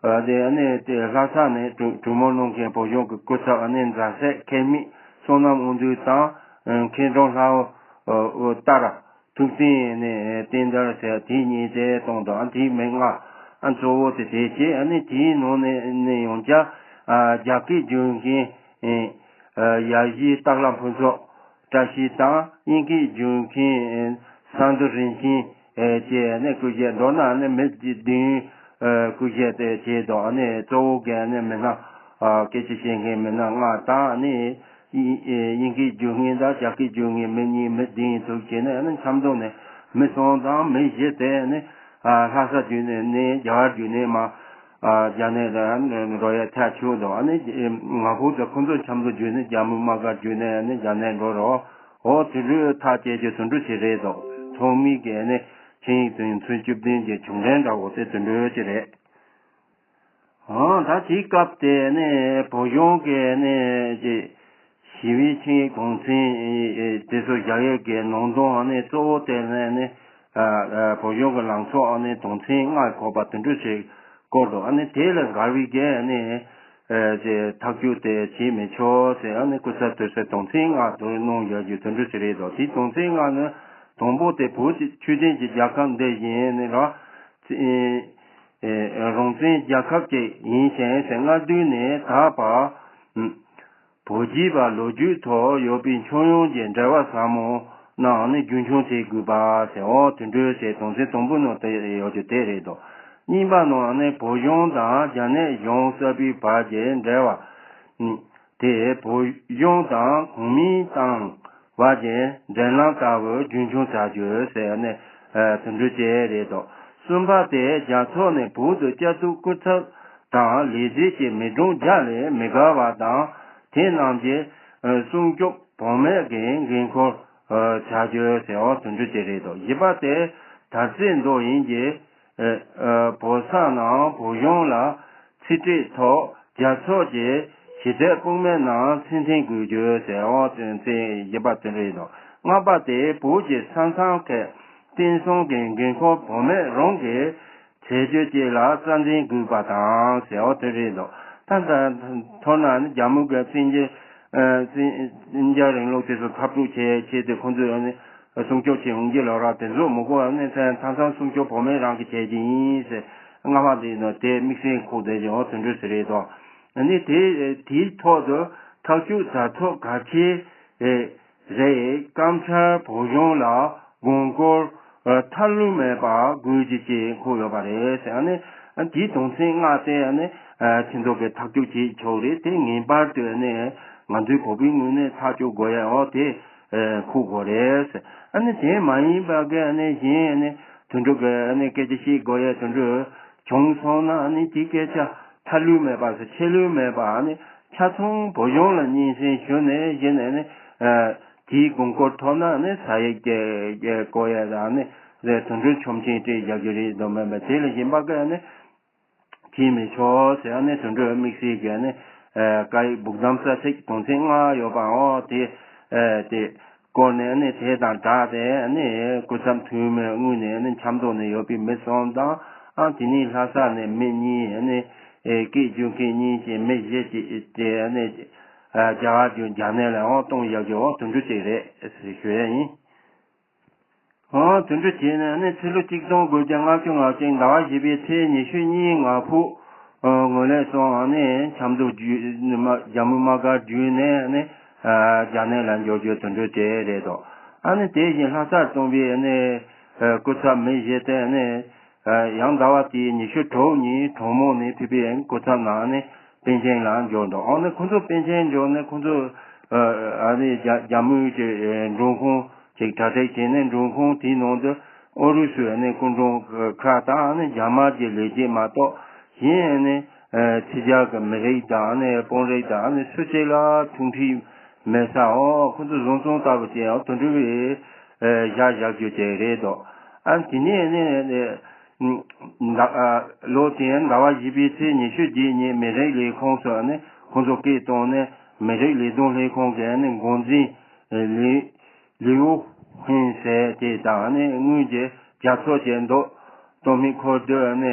ཨ་དེ་ཨ་ནི་དེ་ལྷ་ས་ནས་གྲོས་གྲོས་མོལ་གནང་མཁན་བོད་གཞུང་གི་སྐུ་ཚབ་ཨ་ནི་མཛའ་བཤེས་ཁེ་མིག་བསོད་ནམས་དབང་འདུས་དང་ཨ་མཁས་གྲུབ་ལྷ་བོ་ཨ་ཨ་ཏཱ་ར། ཐུབ་བསྟན་ནས་བསྟན་དར་ཟེར་དེ་གཉིས་དེ་གཏོང་དང་དེའི་མིང་ལྔ་ཨ་གཙོ་བོ་དེ་དེ་བྱས་ཨ་ནི་དེའི་ནང་ནས་ནས་ཡང་བསྐྱར་ཨ་རྒྱ་སྐད་སྦྱོང་མཁན་ཨ་ཡ་བཞི་སྟག་ལྷ་ཕུན་ཚོགས་བཀྲ་ཤིས་དང་དབྱིན་སྐད་སྦྱོང་མཁན་ཨ་ས་འདུ་རིན་ཆེན་ཨ་བཅས་ཨ་ནི་སྐུ་གཞས་མདོར་ན་ཨ་ནི་མི་བདུན་ཨ་སྐུ་གཞས་དེ་བྱས་དང་ཨ་ནི་གཙོ་བོ་གི་ཨ་ནི་མི་སྣ་ཨ་སྐད་ཆ་བཤད་མཁན་མི་སྣ་ལྔ་དང་ཨ་ནི། དབྱིན་དབྱིན་སྐད་སྦྱོང་མཁན་དང་རྒྱ་སྐད་སྦྱོང་མཁན་མི་གཉིས་མི་བདུན་ཐུག་བྱས་ནས་ཨ་ནི་ཆབ་མདོ་ནས་མི་གསུམ་དང་མི་བཞི་དེ་ནི་ཨ་ལྷ་ས་བརྒྱུད་ནས་ནས་རྒྱ་གར་བརྒྱུད་ནས་མ་ཨ་རྒྱ་ནག་ལ་འགྲོ་ཡ་ཐག་ཆོད་འདུག་ཨ་ནི་ང་ཕོ་དང་ཁོང་ཚོ་ཆབ་མདོ་བརྒྱུད་ནས་རྒྱ་མི་དམག་སྒར་བརྒྱུད་ནས་ཨ་ནི་རྒྱ་ནག་འགྲོ་རོགས་འོ་དེ་འདྲའི་ཐག་བཅད་རྒྱུ་དེ་འདྲ་ཞིག་རེད་འདུག་ཚོགས་མི་གིས་ཨ་ནི་ཆིངས་ཡིག་དོན་ཚན་བཅུ་བདུན་གྱི་བྱུང་འབྲེལ་འདྲ་བོ་དེ་དེ་འདྲ་ཞིག་རེད། ཨང་ད་དེའི་སྐབས་དེ་ནས་བོད་གཞུང་གི་ནས་ཀྱི་ཞི་བའི་ཆིངས་ཡིག་དོན་ཚན་དེ་ཚོ་བཞག་ཡོད་ཀྱི་ནང་དོན་ནས་གཙོ་བོ་དེ་ནས་ནི་བོད་གཞུང་གི་ལངས་ཕྱོགས་ནས་དོན་ཚན་ལྔ་ཡིས་གོ་བ་དེ་འདྲ་ཞིག་བཀོད་འདུག་ཨ་ནི་དེ་ལ་འགལ་བའི་གི་ནི་དེ་ཐག་གཅོད་དེ་བྱེད་མི་ཆོག་ཟེར་ཨ་ནི་སྐུ་ཚབ་དེ་ཚོས་དོན་ཚན་ལྔ་དེ་གནང་ཡོད་རྒྱུ་དེ་འདྲ་ཞིག་རེད་འདུག་དེ་དོན་ཚན་ལྔ་ནི་དང་པོ་དེ་བོད་ཀྱི་ཆོས་ལྡན་གྱི་རྒྱལ་ཁབ་འདི་བཞིན་ནི་ར། ཨེ་ཨེ་རང་བཙན་རྒྱལ་ཁབ་ཅིག་ཡིན་ཞིང་ཟེར་སྔ་དུས་ནས་ད་བར་ཨམ་བོད་རྒྱའི་བར་ལོ་རྒྱུས་ཐོག་ཡོད་པའི་ཁྱོན་ཡོངས་ཀྱི་འབྲེལ་བ་ཟབ་མོ་རྣམས་ནི་རྒྱུན་འཁྱོངས་བྱེད་དགོས་པ་ཟེར་འོ་དེ་འདྲ་ཞེས་དོན་ཚན་དང་པོའི་ནང་དུ་ཡོད་རྒྱུ་དེ་རེད་དོ། གཉིས་པ་ནང་ནི་བོད་གཞུང་དང་རྒྱ་ནག་གཞུང་གསར་པའི་བར་གྱི་འབྲེལ་བ་ཨམ་དེ་བོད་གཞུང་དང་གོང་མའི་ཏང་བར་གྱི་འབྲེལ་ལམ་ལྟ་བུ་རྒྱུན་འཁྱོངས་བྱ་རྒྱུ་ཟེར་ནས་དོན་འགྲུབ་བྱས་རེད་དོ། གསུམ་པ་དེ་རྒྱལ་ཚོགས་ནས་བོད་དུ་བཅའ་སྡོད་སྐུ་ཚབ་དང་ལས་བྱེད་ཀྱི་མི་གྲངས་བརྒྱ་ལས་མི་འགལ་བ་དང་དེ་རྣམས་ཀྱི་སྲུང་སྐྱོབ་བོད་མིའི་འགན་འགན་འཁུར་བྱ་རྒྱུ་ཟེར་བ་དོན་འགྲུབ་བྱས་རེད་དོ། བཞི་པ་དེ་དར་རྩེ་མདོ་དབྱིན་གྱི་བོད་ས་ནང་བོད་གཞུང་ལ་ཚིག་ཁྲིད་ཐོག་རྒྱལ་ཚོགས་ཀྱི་ཞི་བདེ་དཔུང་སྡེའི་ནང་མཚན་འཛིན་དགོས་རྒྱུ་ཟེར་བ་དོན་ཚན་བཞི་པ་དེ་རེད་དོ། ལྔ་པ་དེ་བོད་ཀྱི་ས་མཚམས་ཁག་བརྟན་སྲུང་གི་འགན་འཁུར་བོད་མི་རང་གིས་བྱེད་རྒྱུ་བཅས་ལ་རྩ་འཛིན་དགོས་པ་དང་ཟེར་བ་དེ་རེད་དོ། ད་ལྟ་མཐོ་ན་རྒྱ་མི་གི་བཙན་རྒྱལ་བཙན་རྒྱལ་རིང་ལུགས་དེ་ཚོ་འཐབ་རྩོད་བྱེད་བྱེད་དུས་ཁོང་ཚོས་ནི། སྲུང་སྐྱོབ་བྱེད་འོང་གི་ལོ་ར་དེ་ཚོ་མི་དགོས་ནས་མཚན་མཚམས་སྲུང་སྐྱོབ་བོད་མི་རང་གིས་བྱེད་ཀྱི་ཡིན་ཟེར། སྔ་མ་དེ་ནི་དེ་དམིགས་བསལ་ཁོག་དེ་ཡང་དེ་འདྲ་ཞིག་རེད་དོ། ནི་དེ་དེའི་ཐོག་ཏུ་ཐག་གཅོད་མཛད་ཐབས་གལ་ཆེ་རེད། སྐམ་ཆར་བོད་གཞུང་ལ་དགོངས་སྐོར་ཐབས་ལུས་མེད་པ་དགོས་རྒྱུ་ཅེས་འཁོད་ཡོད་པ་རེད་ཟེར། ནི་དེའི་དོན་ཚན་ལྔ་དེ་ནི་ཁྱེད་ཚོ་གིས་ཐག་གཅོད་བྱེད་ཆོག་རེད། དེ་ངེས་པར་དུ་ནི་ང་ཚོའི་བོད་པའི་ངོས་ནས་ཐག་གཅོད་དགོས་ཡ་འོ་དེ། ཨེ་ཁུག་དགོས་རེད། ཨ་ནི་དེ་མ་ཡིན་པ་གི་ཨ་ནི་གཞན་ཨ་ནི་དོན་གྲུབ་ཀྱི་ཨ་ནི་སྐད་ཆ་བཤད་དགོས་ཡ་དོན་གྲུབ་བྱུང་སོང་ན་ཨ་ནི་དེ་སྐད་ཆ་ཐ་ལུས་མེད་པ་ཟེར་ཆད་ལུས་མེད་པ་ཨ་ནི་ཆ་ཚང་བོད་གཞུང་ལ་སྙན་སེང་ཞུ་ནས་གཞན་ཨ་ནི་ཨ་དེའི་དགོངས་སྐོར་ཐོབ་ན་ཨ་ནི་ས་ཡིག་གི་གི་དགོས་ཡ་ཨ་ནི་ དེ་དུད་འགྲོ་ཆོམ་ཆེན་སྤྲད་བཞག་རྒྱུ་རེད་འདུག་མིན་པ། དེ་ལ་གཞན་པ་གིས་ནི་བྱེད་མི་ཆོག་ཟེར་ནས་དུད་འགྲོ་དམིགས་བསལ་གྱི་ནི་བཀའ་ཡིག་བུ་དམ་ས་ཚིགས་དོན་ཚན་ལྔ་ཡོད་པའང་དེ་དེ་སྐོར་ནས་ནི་དེ་དང་སྦྲགས་ཏེ་ནི་སྐུ་ཚབ་འཐུས་མི་དངོས་ནས་ནི་འཆམ་མདོ་ནས་ཡོད་པའི་མི་གསུམ་དང་། ཨ་དེ་ནས་ལྷ་ས་ནས་མི་གཉིས། ནི་སྐད་སྒྱུར་མཁན་གཉིས་བཅས་མི་བཞི་བཅས་དེ་ནི་རྒྱ་གར་བརྒྱུད་རྒྱ་ནག་ལ་འོང་གཏོང་བཞག་རྒྱུ་འོ་དུད་འགྲོ་ཅིག་རེད་ཟེར་ཞུ་ཡ་ཡིན། འོ་དུད་འགྲོ་བྱས་ནས་ནི་ཕྱི་ལོ་ཆིག་སྟོང་དགུ་བརྒྱ་ལྔ་བཅུ་ང་གཅིག་ཟླ་བ་བཞི་པའི་ཚེས་ཉི་ཤུ་གཉིས་ང་ཕོད་ངོས་ལེན་སོང་ནས་འཆམ་མདོ་བརྒྱུད་རྒྱ་མོའི་དམག་སྒར་བརྒྱུད་ནས་ནི་རྒྱ་ནག་ལ་འབྱོར་རྒྱུ་དུད་འགྲོ་དེ་རེད་དོ། ཨ་ནི་དེ་བཞིན་ལྷ་སར་བཏང་བའི་ནི་སྐུ་ཚབ་མི་བཞི་དེ་ནི་ཡང་ཟླ་བ་དེའི་ཉི་ཤུ་དྲུག་ཉིན་གྲོ་མོ་ནས་ཕེབས་པའི་སྐུ་ཚབ་ནང་ནས་པཎ་ཆེན་ལ་འབྱོར་འདུག་ཨ་ནི་ཁོ་ཚོ་པཎ་ཆེན་འབྱོར་ནས་ཁོ་ཚོ་ཨ་ནི་རྒྱ་རྒྱ་མོའི་གི་མགྲོན་ཁང་ཅིག་གྲ་སྒྲིག་བྱས་ནས་མགྲོན་ཁང་དེའི་ནང་དུ་ཨུ་རུ་སུའི་ཨ་ནི་སྐུ་མགྲོན་ཁག་དང་ཨ་ནི་རྒྱ་དམར་གྱི་ལས་བྱེད་མ་གཏོགས་གཞན་ཨ་ནི་ཕྱི་རྒྱལ་གྱི་མི་རིགས་དང་ཨ་ནི་དཔོན་རིགས་དང་ཨ་ནི་སུ་གཅིག་ལ་ཐུག་འཕྲད་མེད་ས་འོ་ཁོ་ཚོ་བཟོ་ཚོང་ལྟ་བུ་དེ་ཡང་དུད་འགྲོའི་བཞག་བཞག་རྒྱུ་དེ་རེད་དོ། ཨ་དེ་ནས་ནི། ཟླ་ཨ་ལོ་དེའི་ཟླ་བ་བཞི་པའི་ཚེས་ཉི་ཤུ་བརྒྱད་ཉིན་མི་རིགས་ལས་ཁུངས་སུ་ནི་ཁོང་ཚོ་སྐད་བཏང་ནས་མི་རིགས་ལས་དོན་ལྷན་ཁང་གི་ནི་འགོ་འཛིན་ལི་ལིའུ་ཧུན་ཟེར་དེ་དང་ནི་དངུལ་གྱི་རྒྱ་མཚོ་ཅན་འདུག་གཏོང་མི་འཁོར་སྡོད་ནི་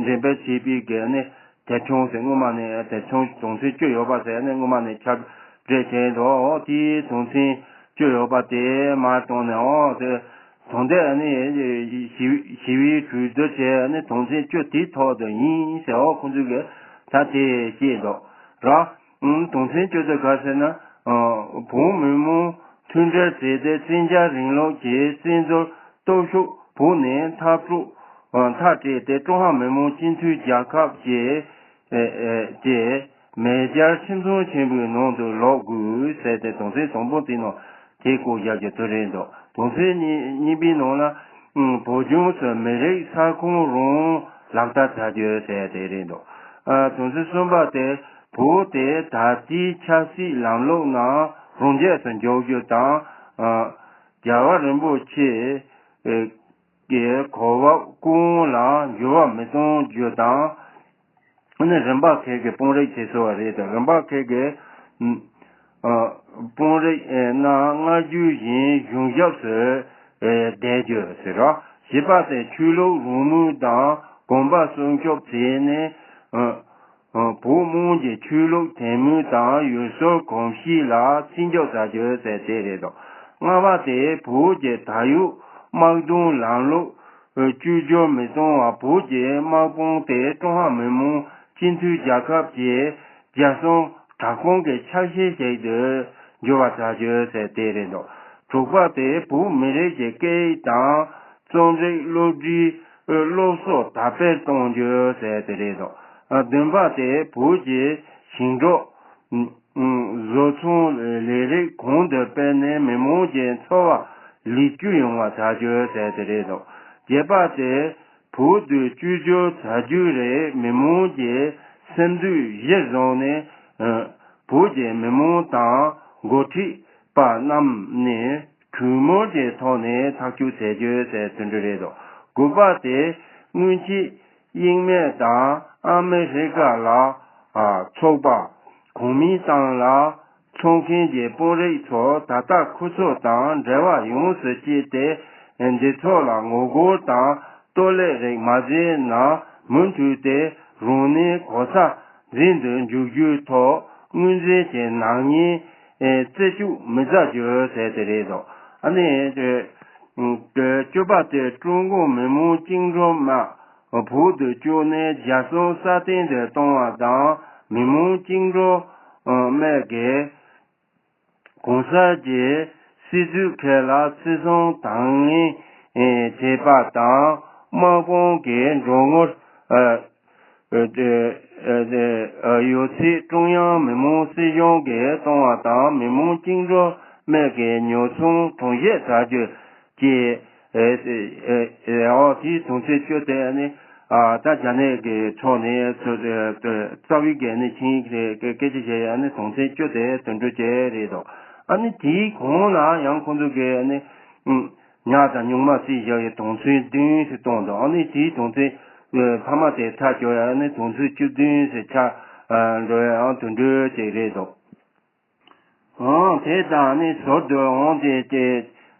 འགྲེམས་སྤེལ་བྱས་པའི་གི་ནི་དེབ་ཆུང་ཟེར་སྔོན་མ་ནས་དེབ་ཆུང་དོན་ཚན་བཅུ་ཡོད་པ་ཟེར་ནི་སྔོན་མ་ནས་ཁྱབ་བསྒྲགས་བྱས་འདུག་འོ་དེའི་དོན་ཚན་བཅུ་ཡོད་པ་དེ་མར་བཏང་ནས་འོ་དེ། དོན་དེ་ནི་ཞི་ཞི་བའི་གྲོས་བསྡུར་བྱས་ནས་དོན་ཚན་བཅུ་དེའི་ཐོག་ཏུ་ཡིན་ཟེར་འོ་ཁོང་ཚོས་གི་ད་དེ་བཤད་འདུག་ར། དོན་ཚན་བཅུ་དེ་ག་ཟེར་ན། བོད་མི་མང་མཐུན་སྒྲིལ་མཛད་དེ་བཙན་རྒྱལ་རིང་ལུགས་ཀྱི་བཙན་འཛུལ་སྟོབས་ཤུགས་བོད་ནས་མཐར་སྐྲོད་མཐར་བསྐྲད་དེ་ཀྲུང་ཧྭ་མི་དམངས་སྤྱི་མཐུན་རྒྱལ་ཁབ་ཀྱི་ཀྱི་མེས་རྒྱལ་ཁྱིམ་ཚང་ཆེན་པོའི་ནང་དུ་ལོག་དགོས་ཟེར་ཏེ་དོན་ཚན་དང་པོ་དེའི་ནང་དེ་བཀོད་བཞག་རྒྱུ་དེ་རེད་འདུག་དོན་ཚན་གཉིས་གཉིས་པའི་ནང་ལ་བོད་ལྗོངས་སུ་མི་རིགས་ས་ཁོངས་རང་ལག་བསྟར་བྱ་རྒྱུ་ཟེར་དེ་རེད་འདུག་དོན་ཚན་གསུམ་པ་དེ་བོད་དེ་ད་ལྟའི་ཆབ་སྲིད་ལམ་ལུགས་ནང་རང་རྒྱལ་དུ་འཇོག་རྒྱུ་དང་། རྒྱལ་བ་རིན་པོ་ཆེ། གི་གོ་བབ་ཀུན་ལ་འགྱུར་བ་མི་གཏོང་རྒྱུ་དང་། ནི་རིམ་པ་ཁག་གི་དཔོན་རིགས་དེ་ཚོ་རེད། རིམ་པ་ཁག་གི་དཔོན་རིགས་རྣམས་སྔར་རྒྱུན་བཞིན་གཞུང་ཞབས་སུ་བསྡད་རྒྱུ་ཟེར་རོ། བཞི་པ་དེ་ཆོས་ལུགས་རང་མོས་དང་གོམ་པ་སྲུང་སྐྱོབ་བྱས་ནས། བོད་དམངས་ཀྱི་ཆོས་ལུགས་དད་མོས་དང་ཡུལ་སྲོལ་གོམས་གཤིས་ལ་བརྩི་འཇོག་བྱ་རྒྱུ་ཟེར་དེ་རེད་དོ། ལྔ་པ་དེ་བོད་ཀྱི་ད་ཡོད་དམག་དོན་ལམ་ལུགས་བཅོས་བསྒྱུར་མི་གཏོང་བར་བོད་ཀྱི་དམག་དཔུང་དེ་ཀྲུང་ཧྭ་མི་དམངས་སྤྱི་མཐུན་རྒྱལ་ཁབ་ཀྱི་རྒྱལ་སྲུང་དྲག་དཔུང་གི་ཆ་ཤས་ཤིག་ཏུ་འགྱུར་བ་བྱ་རྒྱུ་ཟེར་དེ་རེད་དོ། དྲུག་པ་དེ་བོད་མི་རིགས་ཀྱི་སྐད་ཡིག་དང་རྩོམ་རིག་སློབ་གྲྭའི་སློབ་གསོ་དར་སྤེལ་གཏོང་རྒྱུ་ཟེར་དེ་རེད་དོ། བདུན་པ་དེ་བོད་ཀྱི་ཞིང་འབྲོག་བཟོ་ཚོང་ལས་རིགས་གོང་དུ་སྤེལ་ནས་མི་དམངས་ཀྱི་འཚོ་བ་ལེགས་བཅོས་ཡོང་བ་བྱ་རྒྱུ་ཟེར་དེ་རེད་དོ། བརྒྱད་པ་དེ་བོད་དུ་བཅོས་བསྒྱུར་བྱ་རྒྱུ་རེད། མི་དམངས་ཀྱི་སེམས་འདུན་གཞིར་བཟུང་ནས་བོད་ཀྱི་མི་དམངས་དང་འགོ་ཁྲིད་པ་རྣམས་ནས་གྲོས་མོལ་གྱི་ཐོག་ནས་ཐག་གཅོད་བྱེད་རྒྱུ་ཟེར་དེ་འདྲ་རེད་དོ། དགུ་པ་དེ་སྔོན་ཆད་དབྱིན་སྨད་དང་ཨ་མི་རི་ཀ་ལ་ཚོགས་པ་གོང་མའི་ཏང་ལ་ཚོགས་མཁན་གྱི་དཔོན་རིགས་ཚོ་ད་ལྟ་ཁོ་ཚོ་དང་འབྲེལ་བ་ཡོངས་སུ་བཅད་དེ་འདི་ཚོ་ལ་ངོ་རྒོལ་དང་གཏོར་བརླག་རིགས་མ་བྱས་ན་མུ་མཐུད་དེ་རང་ནུས་གོ་ས་འཛིན་དུ་འཇུག་རྒྱུའི་ཐོག་དངོས་འཛིན་གྱི་ནག་ཉེས་རྩད་གཅོད་མི་བྱ་རྒྱུ་ཟེར་དེ་རེད་དོ། ཨ་ནི་བཅུ་པ་དེ་ཀྲུང་གོ་མི་དམངས་བཅིངས་འགྲོལ་དམག་བོད་དུ་བསྐྱོད་ནས་རྒྱལ་སྲུང་སྲ་བརྟན་དུ་གཏོང་བ་དང་མི་དམངས་བཅིངས་འགྲོལ་དམག་གིས་གོང་གསལ་གྱི་སྲིད་ཇུས་ཁག་ལ་བརྩི་སྲུང་དང་ལེན་བྱེད་པ་དང་དམག་དཔུང་གི་མགྲོན་ངོར་ཡོད་ཚད་ཀྲུང་དབྱང་མི་དམངས་སྲིད་གཞུང་གིས་གཏོང་བ་དང་མི་དམངས་བཅིངས་འགྲོལ་དམག་གི་ཉོ་ཚོང་དྲང་བཞག་བྱ་རྒྱུ་བཅས། ཨོ་དེའི་དོན་ཚན་བཅུ་དེ་ནི་ད་རྒྱ་ནག་གི་ཕྱོགས་ནས་རྩ་བའི་གི་ནི་ཆིངས་ཡིག་རེད། སྐད་ཆ་བཤད་ཡ་ནི་དོན་ཚན་བཅུ་དེ་དོན་འགྲོ་བྱས་རེད་དོ། ཨ་ནི་དེའི་གོང་ལ་ཡང་ཁོང་ཚོ་གི་ནི་ ཉ་དང་ཉུང་མ་རྩིས་བཞག་ཡས་དོང་ཚན་བདུན་ཟེར་བཏང་འདུག་ཨ་ནི་དེའི་དོང་ཚན་ཕ་མ་དེ་ཚར་གཅོད་ཡས་ཨ་ནི་དོང་ཚན་བཅུ་བདུན་ཟེར་ཆགས་འགྲོ་ཡས་ཨང་དུད་འགྲོ་ཅིག་རེད་འདུག་ཨང་དེ་དང་ནི་ཟུར་དུ་འོང་སྟེ་དེ་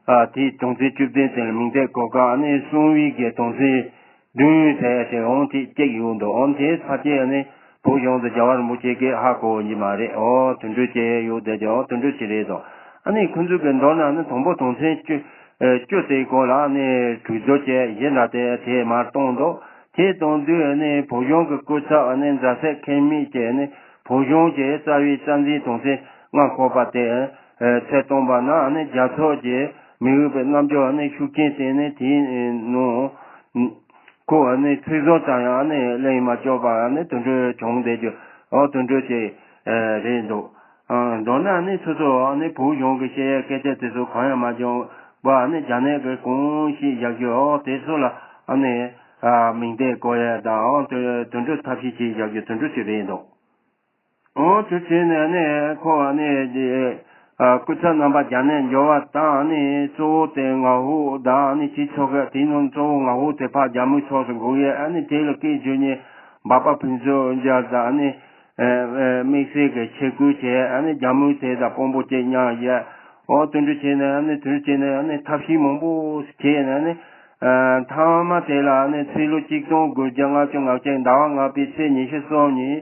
ཨ་དེའི་དོང་ཚན་བཅུ་བདུན་དེ་ལ་མིང་བརྡས་བཀོད་སྐབས་ནི་གསང་བའི་གི་དོང་ཚན་བདུན་ཟེར་ཏེ་འོང་དེ་གཅིག་ཡོད་འདུག་ཨང་དེ་ཕལ་ཆེར་ནི་བོད་གཞུང་དུ་རྒྱལ་བ་རིན་པོ་ཆེ་གིས་ཧ་གོ་གི་མ་རེད། ཨོ་དུད་འགྲོ་ཅིག་ཡོད་དེ་ཨོ་དུད་འགྲོ་ཅིག་རེད་འདུག་ཨ་ནི་ཁོ་ཚོ་གི་མདོར་ན་ནི་དང་པོ་དོང་ཚན་བཅུ་ཨེ་བཅུ་དེའི་སྐོར་ལ་ནི་གྲོས་བསྡུར་བྱས་གཞི་འདྲ་དེ་དེ་མར་བཏང་འདུག་དེ་བཏང་དུས་ནི་བོད་གཞུང་གི་སྐུ་ཚབ་ནི་མཛའ་བཤེས་ཁེ་མིག་བཅས་ནི་བོད་གཞུང་གི་རྩ་བའི་རྩ་འཛིན་དོང་ཚན་ལྔ་འཁོར་བ་དེ་ཨེ་ཚད་བཏང་པ་ན་ནི་རྒྱལ་ཚོགས་ཀྱི་མི་འོས་པའི་རྣམ་འགྱུར་ནི་ཤུགས་རྐྱེན་བསྟན་ནས་དེའི་ནང་ཁོ་ནི་ཚིག་ཟོར་ཙམ་ཡང་ནི་གླེང་མ་བཅུག་པར་ནི་དུད་འགྲོ་བྱུང་བསྡད་རྒྱུ་ཨོ་དུད་འགྲོ་ཅིག་ཨེ་རེད་འདུག་ཨ་མདོར་ན་ནི་སོ་སོ་ནི་བོད་གཞུང་གི་བཤད་ཡས་སྐད་ཆ་དེ་ཚོ་གང་ཡང་མ་བྱུང་བ་ནི་རྒྱ་ནད་ཀྱི་གོང་ཞིག་བཞག་རྒྱུ་ཨོ་དེ་ཚོ་ལ་ཨ་ནི་ཨ་མིང་བརྡས་བཀོད་ཡས་དང་ཨོ་དུད་དུད་འགྲོ་ཐབས་ཤེས་ཅིག་བཞག་རྒྱུ་དུད་འགྲོ་ཅིག་རེད་འདུག་ཨོ་དེ་བྱས་ནས་ནི་ཁོ་ནི་ཨ་སྐུ་ཚབ་རྣམ་པ་རྒྱ་ནད་འབྱོར་བ་དང་ནི་གཙོ་བོ་དེ་ང་ཧུ་དང་ནི་སྤྱི་ཚོགས་ཀྱི་དེའི་ནང་གཙོ་བོ་ང་ཧུ་དེ་ཕར་རྒྱ་མིའི་ཕྱོགས་སུ་འགུག་ཡས་ཨ་ནི་དེ་ལ་སྐད་བརྗོད་ཉེས་འབད་པ་ཕུན་ཚོགས་མཇལ་དང་ནི། ཨེ་ཨེ་དམིགས་བསལ་གྱི་ཆས་གོས་བྱས་ཨ་ནི་རྒྱ་མོའི་དེ་དང་དཔོན་པོ་བཅས་མཉམ་བཞག་ཨོ་དུད་འགྲོ་བྱས་ནས་ཨ་ནི་དུད་འགྲོ་བྱས་ནས་ཨ་ནི་ཐབས་ཤེས་མང་པོ་བྱས་ནས་ཨ་ནི་ཨ་མཐའ་མ་དེ་ལ་ཨ་ནི་ཚེས་ལོ་གཅིག་སྟོང་དགུ་བརྒྱ་ལྔ་བཅུ་ང་བརྒྱད་ཟླ་བ་ལྔ་པའི་ཚེས་ཉི་ཤུ་གསུམ་ཉིན་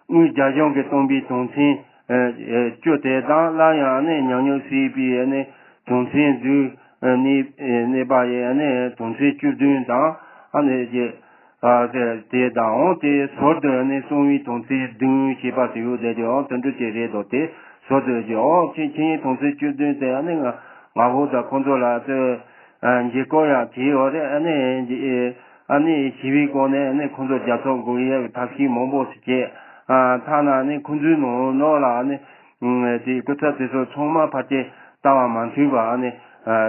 དངུལ་རྒྱ་གཞུང་གིས་བཏོན་པའི་དོང་ཚན་ཨེ་ཨེ་བཅུ་དེ་དང་སླར་ཡང་ཨ་ནི་ཉམས་མྱོང་སྲིད་པའི་ཨ་ནི་དོང་ཚན་བདུན་ཨ་ནི་ཨེ་གནས་པ་ཡི་ཨ་ནི་དོང་ཚན་བཅུ་བདུན་དང་ཨ་ནི་ཨ་དེ་དེ་དང་འོང་དེ་ཟུར་དུ་ནི་གསང་བའི་དོང་ཚན་བདུན་ཞེས་པ་དེ་ཡོད་དེ་དེ་འོང་དོན་འགྲུབ་ཀྱི་རེད་དོ། དེ་ཟུར་དུ་ཀྱི་འོང་ཆིང་ཆིང་དོང་ཚན་བཅུ་བདུན་དེ་ཨ་ནི་ང་ང་ཧོ་དང་ཁོང་ཚོ་ལ་ཚོས་འཇིགས་སྐོར་ཡང་བྱས་ཡོད་རེད། ཨ་ནི་ཨ་ནི་ཞི་བའི་སྒོ་ནས་ཨ་ནི་ཁོང་ཚོ་རྒྱ་ཚོགས་འགོག་ཡས་ཀྱི་ཐབས་ཤེས་མང་པོ་ཞིག་བྱས། ཐ་ན་ཨ་ནི་ཁོང་ཚོའི་ནང་ནང་ལ་ཨ་ནི་དེ་སྐུ་ཚབ་དེ་ཚོ་ཚང་མ་ཕལ་ཆེར་ལྟ་བ་མ་མཐུན་པ་ཨ་ནི་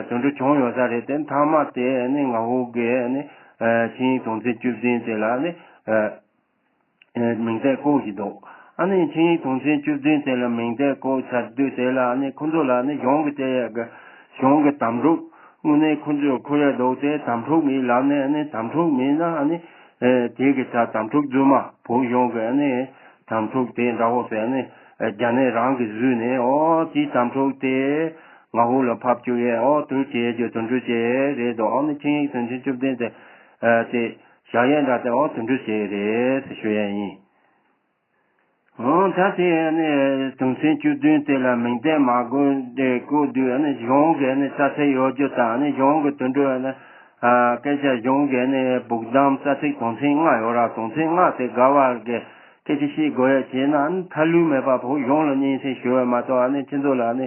དོན་འགྲུབ་བྱུང་ཡོད་ས་རེད། དེ་མཐའ་མ་དེ་ནི་ང་ཧོ་གིས་ནི་ཆིང་དོང་ཚན་བཅུ་བདུན་དེ་ལ་ནི་མིང་བརྡས་བཀོད་ཀྱི་འདུག་ཨ་ནི་ཆིང་དོང་ཚན་བཅུ་བདུན་དེ་ལ་མིང་བརྡས་བཀོད་ཚར་དུས་དེ་ལ་ནི་ཁོ་ཚོ་ལ་ནི་གཞུང་གི་དེ་གཞུང་གི་དམ་ཕྲུག་དངོས་གནས་ཁོ་ཚོས་ཁོ་ཡ་འདུག་དེ་དམ་ཕྲུག་མིན་ལབ་ནས་ནི་དམ་ཕྲུག་མིན་ན་ནི་དེ་གི་ད་དམ་ཕྲུག་རྫུན་མ་བོད་གཞུང་གི་ནི་དམ་ཕྲུག་དེ་འདྲ་བོ་ཟེར་ནི་རྒྱ་ནད་རང་གིས་བཟོས་ནས་ཨོ་དེའི་དམ་ཕྲུག་དེ་ང་ཧོ་ལ་ཕབ་བཅུག་ཡས་ཨོ་དུར་བྱེད་རྒྱུ་དོན་འགྲུབ་བྱེད་རེད་དོ། ཨོ་ནི་ཆིངས་ཡིག་དོན་ཚན་བཅུ་བདུན་དེ་དེ་བཞག་ཡས་འདྲ་དེ་ཨོ་དོན་འགྲུབ་བྱེད་རེད་ཟེར་ཞུ་ཡས་ཡིན། ཨོ་ད་དེ་ནི་དོན་ཚན་བཅུ་བདུན་དེ་ལ་མིང་བརྡས་མ་དགོས་དེ་བཀོད་དུས་ནི་གཞུང་གི་ནི་རྩ་ཚིག་ཡོད་རྒྱུ་དང་ནི་གཞུང་གི་དོན་འགྲུབ་ནི། སྐད་ཆ་གཞུང་གི་ནི་བུག་དམ་རྩ་ཚིག་དོན་ཚན་ལྔ་ཡོད་ར། དོན་ཚན་ལྔ་དེ་དགའ་བ་གི་སྐད་ཆ་བཤད་དགོས་ཡ་བྱས་ན་ནི་ཐ་ལུས་མེད་པ་བོད་གཞུང་ལ་སྙན་སེང་ཞུ་བ་མ་གཏོགས་ཨ་ནི་ཁྱེད་ཚོ་ལ་ནི་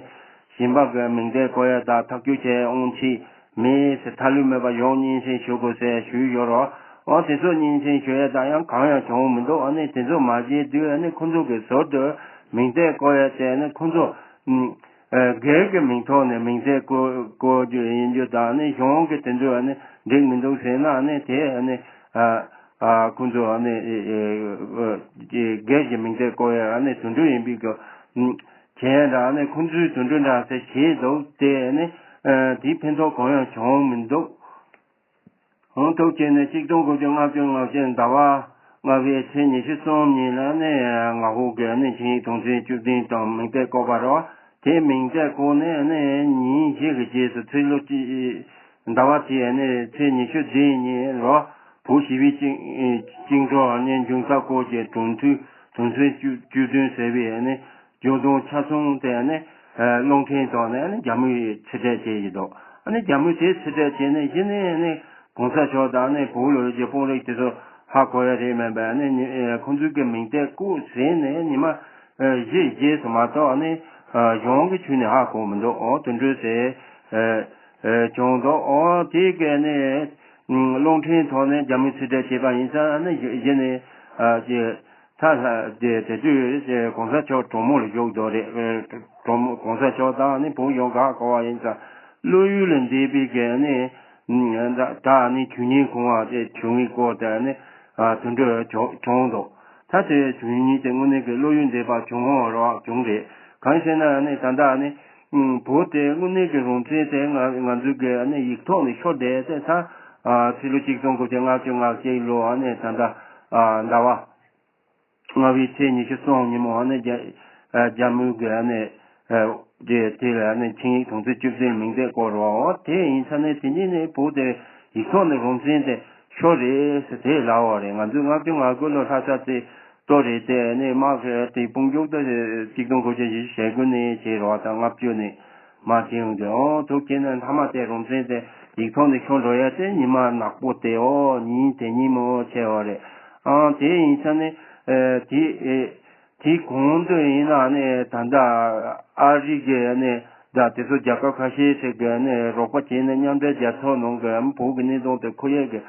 གཞན་པ་གི་མིང་བརྡས་བཀོད་ཡ་དང་ཐག་གཅོད་བྱས་ཡ་དབང་ཆ་མེད་ཟེར་ཐ་ལུས་མེད་པ་གཞུང་སྙན་སེང་ཞུ་དགོས་ཟེར་ཞུས་ཡོད་རོགས། འོ་དེ་ཚོ་སྙན་སེང་ཞུ་ཡ་དང་ཡང་གང་ཡང་བྱུང་མི་འདུག་ཨ་ནི་དེ་ཚོ་མ་བྱས་དུས་ཨ་ནི་ཁོ་ཚོ་གི་ཟུར་དུ་མིང་བརྡས་བཀོད་ཡ་དེ་ནི་ཁོ་ཚོ། སྒེར་གྱི་མིང་ཐོག་ནས་མིང་བརྡས་བཀོད་བཀོད་རྒྱུ་ཡིན་རྒྱུ་དང་ནི་གཞུང་གི་དེ་ཚོ་ནི་འགྲིག་མི་འདུག་ཟེར་ན་ནི་དེ་ནི་ཁོང་ཚོ་ནི་སྒེར་གྱི་མིང་བརྡས་བཀོད་ཡ་ནི་དོན་འགྲུབ་ཡིན་པའི་གི་བྱས་འདྲ་ནི་ཁོང་ཚོའི་དོན་འགྲུབ་འདྲ་ཟེར་བྱས་འདུག་དེ་ནི་དེའི་ཕན་ཐོགས་གང་ཡང་བྱུང་མི་འདུག་ཧོང་ཐུག་བྱས་ནས་གཅིག་སྟོང་དགུ་བརྒྱ་ལྔ་བཅུ་ང་བརྒྱད་ཟླ་བ་ལྔ་པའི་ཚེས་ཉི་ཤུ་གསུམ་ཉིན་ལ་ནི་ང་ཧོ་གིས་ནི་ཆིངས་ཡིག་དོན་ཚན་བཅུ་བདུན་དང་མིང་བརྡས་བཀོད་པ་རེད། དེ་མིང་བརྡས་བཀོད་ནས་ནི་ཉིན་བཞི་གི་རྗེས་སུ་ཚེས་ལོ་གཅིག་ཟླ་བ་དེའི་ནི་ཚེས་ཉི་ཤུ་བདུན་ཉིན་རེད། བོད་ཞི་བའི་བཅིངས་བཅིངས་འགྲོལ་ནི་འབྱུང་རྩ་སྐོར་གྱི་གྲོས་མཐུན་དོན་ཚན་བཅུ་བཅུ་བདུན་ཟེར་བའི་ནི། ཇོ་དུང་ཆ་ཚང་དེ་ནི་རླུང་འཕྲིན་ཐོག་ནས་ནི་རྒྱ་མིས་ཕྱིར་སྤྲད་བྱས་ཡིན་འདུག་ཨ་ནི་རྒྱ་མིས་དེ་ཕྱིར་སྤྲད་བྱས་ནས་གཞི་ནས་ནི་གོང་ས་མཆོག་དང་ནི་བོད་ལ་ཡོད་ཀྱི་དཔོན་རིགས་དེ་ཚོ་ཧ་གོ་ཡ་རེད་མིན་པས་ནི་ཁོང་ཚོའི་གི་མིང་བརྡས་བཀོད་ཟིན་ནས་ཉི་མ་བཞི་རྗེས་སུ་མ་གཏོགས་ནི་གཞུང་གི་ཁྱོན་ནས་ཧ་གོ་མི་འདུག་ཨོ་དོན་འགྲུབ་ཟེར་བྱུང་འདུག་ཨོ་དེ་གི་ནི་རླུང་འཕྲིན་ཐོག་ནས་རྒྱ་མིས་ཕྱིར་སྤྲད་བྱས་པ་ཡིན་ཙང་ནི་གཞི་ནས། ད་ལྷ་དེ་དེ་དུས་གོང་ས་མཆོག་གྲོགས་མོ་ལ་བཞུགས་འདུག་རེད། གྲོགས་མོ་གོང་ས་མཆོག་དང་ནི་བོད་གཞུང་ག་གོ་བ་ཡིན་ཙང་བློ་ཡུལ་ལས་འདས་པའི་གི་ནི་ད་ནི་ཆོས་ཉིད་གོང་བ་དེ་བྱུང་བའི་སྐོར་དེ་ནི་དོན་འགྲུབ་བྱུང་འདུག་ད་དེ་ཆོས་ཉིད་དེ་དངོས་གནས་ཀྱི་བློ་ཡུལ་འདས་པ་བྱུང་བ་རོགས་བྱུང་རེད། གང་ཞེ་ན་ནི་ད་ལྟ་ནི། ཨུམ། བོད་དེ་དངོས་གནས་ཀྱི་རང་བཙན་དེ་ང་ང་ཚོའི་གི་ཨ་ནི་ཡིག་ཐོག་ནས་ཤོར་བསྡད་དེ་ད། ཨ། ཕྱི་ལོ་ཆིག་སྟོང་དགུ་བརྒྱ་ལྔ་བཅུ་ང་གཅིག་ལོ་ཨ་ནི་ད་ལྟ། ཨ། ཟླ་བ་ལྔ་པའི་ཚེས་ཉི་ཤུ་གསུམ་ཉིན་མོ་ཨ་ནི་རྒྱ་ཨ་རྒྱ་མི་གི་ཨ་ནི། ཨ། དེ་དེ་ལ་ཨ་ནི་ཆིངས་ཡིག་དོན་ཚན་བཅུ་བདུན་མིང་བཏགས་སྐོར་རོ། དེ་ཡིན་ས་ནས་དེ་ནས་ནི་བོད་དེ་ཡིག་ཐོག་ནས་རང་བཙན་དེ་ཤོར་རེད་ཟེར་དེ་ལབ་པ་རེད། ང་ཚོས་ལྔ་བཅུ་ང་དགུ་ལོ་ལྷ་ས་དེ། ལྟོ་རེད་དེ་ནི་དམག་གི་དེ་དཔུང་འཇུག་ད་ཆིག་སྟོང་དགུ་བརྒྱ་བཞི་བཅུ་ཞེ་དགུ་ནས་བྱས་རོགས་དང་ལྔ་བཅུ་ནས་མ་བྱས་ཡོང་དུས། ཨོ་ཐུགས་རྗེ་ཆེ་ན་མཐའ་མ་དེ་རང་བཙན་དེ་ཡིག་ཐོག་ནས་ཤོར་འགྲོ་ཡ་དེ་ཉི་མ་ནག་པོ་དེ། ཨོ་ཉིན་དེ་ཉིན་མོ་ཆེ་བ་རེད། ཨང་དེ་ཡིན་ས་ནི། ཨེ། དེ་ཨེ། དེ་གོང་དུ་ཡིན་ན་ནི་ད་ལྟ་ཨ་རི་གི་ནི་ད་དེ་ཚོ་རྒྱལ་ཁབ་ཁ་ཤས་ཤིག་གི་ནི་རོགས་པ་བྱས་ནས་མཉམ་འབྲེལ་རྒྱལ་ཚོགས་ནང་གི་བོད་ཀྱི་གནས་སྟངས་དེ་ཁོ་ཡས་ཀྱི་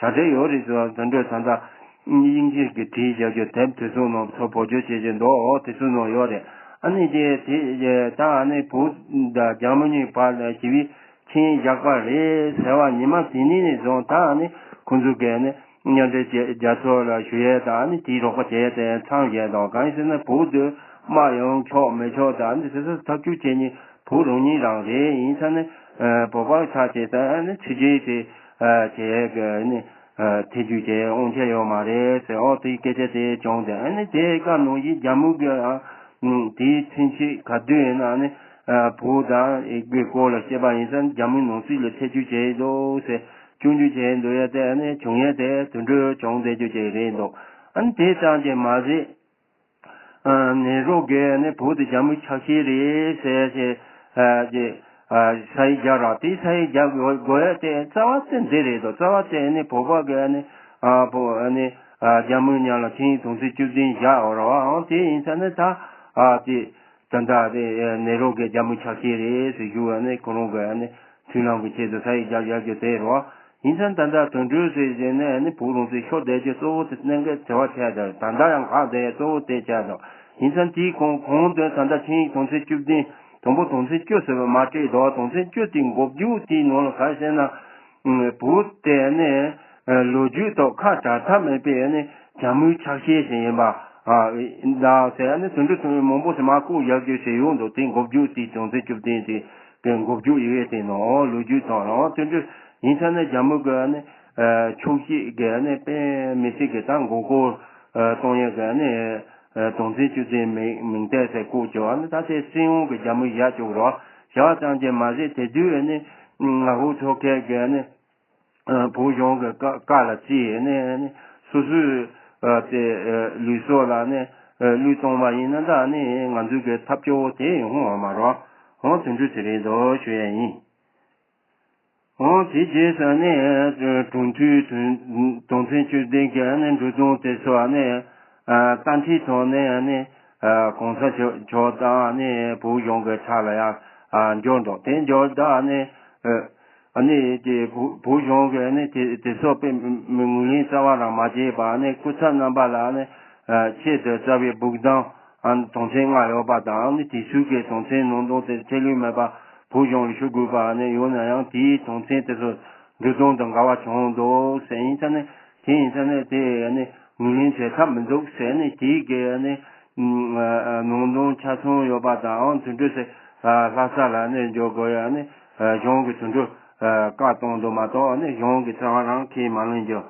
གྲ་སྒྲིག་ཡོད་རེད་ཟེར་བ་དེ་འདྲ་ད་ལྟ་དབྱིན་ཇི་གི་བྲིས་བཞག་རྒྱུ་དེབ་དེ་ཚོ་ནང་ཚོ་བེད་སྤྱོད་བྱེད་ཀྱི་འདུག། ཨོ་དེ་ཚོ་ནང་ཡོད་རེད། ཨ་ནི་དེ་དེ་ད་ཨ་ནི་བོད་དང་རྒྱ་མི་གཉིས་བར་ལ་ཞི་བའི་ཆིངས་ཡིག་བཞག་པ་རེད་ཟེར་བ་ཉི་མ་དེ་ནས་ནས་བཟུང་ད་ཨ་ནི་ཁོང་ཚོ་གིས་ནི་མཉམ་འབྲེལ་རྒྱལ་རྒྱལ་ཚོགས་ལ་ཞུ་ཡས་དང་ཨ་ནི་དེའི་རོགས་པ་བྱས་ཏེ་མཚམས་བཞག་དང་། གང་ཡིན་ཟེར་ན་བོད་དུ་དམག་ཡོང་ཆོག་མི་ཆོག་དང་ཨ་ནི་དེ་ཚོ་ཐག་གཅོད་བྱེད་མཁན་བོད་རང་ཉིད་རང་རེད། ཡིན་ས་ནི་ཨ་བོད་པ་ཆགས་བྱས་ད་ཨ་ནི་ཕྱི་རྒྱལ་དེ་ཨ་བྱེད་ཡས་ཀྱི་ཨ་ནི་ཨ་ཐེ་ཇུས་བྱེད་དབང་ཆ་ཡོད་མ་རེད་ཟེར། ཨོ་དེའི་སྐད་ཆ་དེ་བྱུང་སྟེ་ཨ་ནི་དེའི་སྐབས་ནང་བཞིན་རྒྱ་མི་གི་ཨ་དེའི་མཚན་ཕྱེད་ག་དུས་ཡིན་ན་ཨ་ནི་ཨ་བོད་དང་ཨེ་གི་སྐོར་ལ་བཤད་པ་ཡིན་ཙང་རྒྱ་མི་ནང་སྲིད་ལ་ཐེ་ཇུས་བྱས་འདུག་ཟེར། སྐྱོན་བརྗོད་བྱས་འདུག་ཡ་དེ་ཨ་ནི་བྱུང་ཡ་དེ་དུད་འགྲོ་བྱུང་བསྡད་རྒྱུ་ཅིག་རེད་འདུག། ཨ་ནི་དེ་ཙམ་གྱིས་མ་ཟད། ཨ་ནེ་རོ་གིས་ནི་བོད་དེ་རྒྱ་མིའི་ཆ་ཤས་རེད་ཟེར་ཞེས་ཨ་ཅེ་ཨ་ས་ཡིག་རྒྱག་ར། དེ་ས་ཡིག་རྒྱག་དགོས་དགོས་ཡ་དེ་རྩ་བ་དེ་འདི་རེད་དོ། རྩ་བ་དེ་ནི་བོད་པ་གིས་ནི་ཨ་བོད་ཨ་ནི་ཨ་རྒྱ་མི་མཉམ་ལ་ཆིངས་ཡིག་དོན་ཚན་བཅུ་བདུན་བཞག་ཡོད་ར་བ། ཨང་དེ་ཡིན་ས་ནི་ད་ཨ་དེ་ད་ལྟ་དེ་ནེ་རོ་གིས་རྒྱ་མིའི་ཆ་ཤས་རེད་ཟེར་ཞུ་བ་ནི་ཁོ་རང་གིས་ནི། མཐུན་ལམ་གྱི་ཆེད་དུ་ས་ཡིག་རྒྱག་རྒྱག་རྒྱུ་དེ་རེད་བ། ཡིན་ཙང་ད་ལྟ་དོན་གྲུབ་ཟེར་བྱས་ནས་ནི་བོད་རང་བཙན་ཤོར་བསྡད་རྒྱུ་གཙོ་བོ་དེ་གནད་འགག་དེ་བ་ཆགས་བསྡད། ད་ལྟ་ཡང་གང་བསྡད་གཙོ་བོ་དེ་ཆགས་འདུག། ཡིན་ཙང་དེའི་གོང་གོང་དུ་ད་ལྟ་ཆིངས་ཡིག་དོན་ཚན་བཅུ་བདུན་དང་པོ་དོན་ཚན་བཅུ་ཟེར་བ་མ་བྲིས་དོ། དོན་ཚན་བཅུ་དེའི་འགོ་མཇུག་དེའི་ནང་ལ་ག་རེ་ཟེར་ན། བོད་དེ་ནི་ལོ་རྒྱུས་ཐོག་ཁ་བྲལ་ཐབས་མེད་པའི་ནི་རྒྱ་མིའི་ཆ་ཤས་ཤིག་ཡིན་པ་ཨ་ད་ཟེར་ནི་དོན་གྲུབ་ཚང་མས་མང་པོ་ཞིག་མ་བཀོད་ཡག་རྒྱུ་ཞིག་ཡོང་འདུག། དེའི་འགོ་མཇུག་དེའི་དོན་ཚན་བཅུ་བདུན་དེ། དེ་འགོ་བརྗོད་ཡོད་དེ་ནོ་ལོ་རྒྱུས་ཐོག་ལ་དེ་འདྲ་ཡིན་ས་ནི་རྒྱ་མི་གི་ནི་ཆོག་ཤེས་གི་ནི་དཔེ་མི་སྲིད་གི་ད་མགོ་སྐོར་གཏོང་ཡས་གི་ནི་དོན་ཚན་བཅུ་བདུན་མིང་མིང་བཏགས་ཟེར་བཀོད་བྱས་པ་ནི་ད་དེ་སྲིད་དབང་གི་རྒྱ་མི་བཞག་བཅུག་རོགས་བྱ་བ་ཙམ་གྱིས་མ་ཟད་དེ་དུས་ནི་ང་ཧུ་ཐོ་ཁེ་གི་ནི་བོད་གཞུང་གི་བཀའ་བཀའ་ལ་བརྩིས་ནི་ནི་སོ་སོའི་དེ་ལུས་སྲོག་ལ་ནི་བློས་གཏོང་བ་ཡིན་ན་ད་ནི་ང་ཚོའི་གི་ཐབས་སྐྱོ་བོ་དེ་ཡོང་བ་མ་རོགས་ཧོང་དོན་འགྲུབ་ཟེར་རེད་འདུག་ཞུ་ཡ་ཡིན། འོང་དེ་རྗེས་སུ་ནི་གྲོང་ཚོའི་དོན་དོན་ཚན་བཅུ་བདུན་གྱི་ནི་འབྲུ་དོང་དེ་ཚོ་ནི་ཨ་རྟ་མཁྲིས་ཐོག་ནས་ནི་ཨ་གོང་ས་མཆོག་མཆོག་དང་ནི་བོད་གཞུང་གི་ཕྱག་ལ་ཡང་ཨ་འབྱོར་འདུག། དེ་འབྱོར་ད་ནི་ཨ་ནི་དེ་བོད་བོད་གཞུང་གི་ནི་དེ་དེ་ཚོ་དཔེ་མི་ངོས་ལེན་རྩ་བ་རང་མ་བྱས་པ་ནི་སྐུ་ཚབ་རྣམ་པ་ལ་ནི་ཨ་ཆེད་དུ་རྩ་བའི་སྦུག་དང་ཨ་དོན་ཚན་ལྔ་ཡོད་པ་དང་ནི་དེ་ཚོའི་གི་དོན་ཚན་ནང་དོན་དེ་ཚད་ལུས་མེད་པ། བོད་གཞུང་ལ་ཞུ་དགོས་པ་ནི་ཡོད་ན་ཡང་དེའི་དོན་ཚན་དེ་ཚོ་འབྲུ་དོང་དང་འགལ་བ་བྱུང་འདུག་ཟེར། ཡིན་ཙང་ནི་དེ་ཡིན་ཙང་ནི་དེ་ནི་ངོས་ལེན་བྱེད་ཐབས་མི་འདུག་ཟེར་ནས་དེའི་གི་ནི་ནང་དོན་ཆ་ཚང་ཡོད་པ་དང་དེ་འདྲ་ཟེར་ལྷ་ས་ལ་ནི་འཇོག་དགོས་ཡ་ནི་གཞུང་གི་དེ་འདྲ་བཀའ་གཏོང་འདུག་མ་གཏོགས་ནི་གཞུང་གི་རྩ་བ་རང་ཁས་མ་ལེན་རྒྱུ་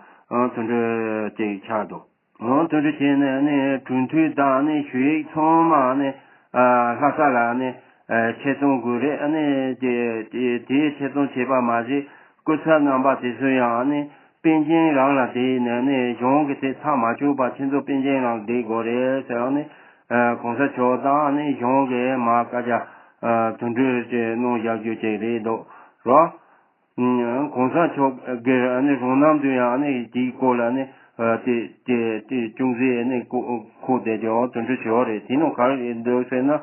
དེ་འདྲ་ཅིག་ཆགས་འདུག། འོ་དེ་འདྲ་བྱས་ནས་ནི་གྲོས་མཐུན་དང་ནི་ཞུ་ཡིག་ཚང་མ་ནི་ཨ་ལྷ་ས་ལ་ནི་ཨ་ཆེད་གཏོང་དགོས་རེད། ཨ་ནི་དེ་དེ་དེའི་ཆེད་གཏོང་བྱས་པ་མ་ཟད་སྐུ་ཚབ་རྣམ་པ་དེ་ཚོ་ཡང་ནི་པཎ་ཆེན་རང་ལ་བསྡད་ནས་ནི་གཞུང་གི་དེ་ཚང་མ་བཅུག་པ་ཁྱེད་ཚོ་པཎ་ཆེན་རང་བསྡད་དགོས་རེད་ཟེར་ནི་ཨ་གོང་ས་མཆོག་དང་ནི་གཞུང་གི་མ་བཀའ་རྒྱ་ཨ་དེ་འདྲ་ཅིག་གནང་བཞག་རྒྱུ་ཅིག་རེད་འདུག་རོ། གོང་ས་མཆོག་གིས་ཨ་ནི་རང་རྣམ་དུ་ཡང་ཨ་ནི་དེའི་སྐོར་ལ་ནི་ཨ་དེ་དེ་དེ་ཅུང་ཟད་ཨ་ནི་ཁོ་ཁོ་དེ་ཀྱང་དོན་འགྲུབ་བྱས་པ་རེད། དེ་ནང་ག་རེ་འདུག་ཟེར་ན་ཨ་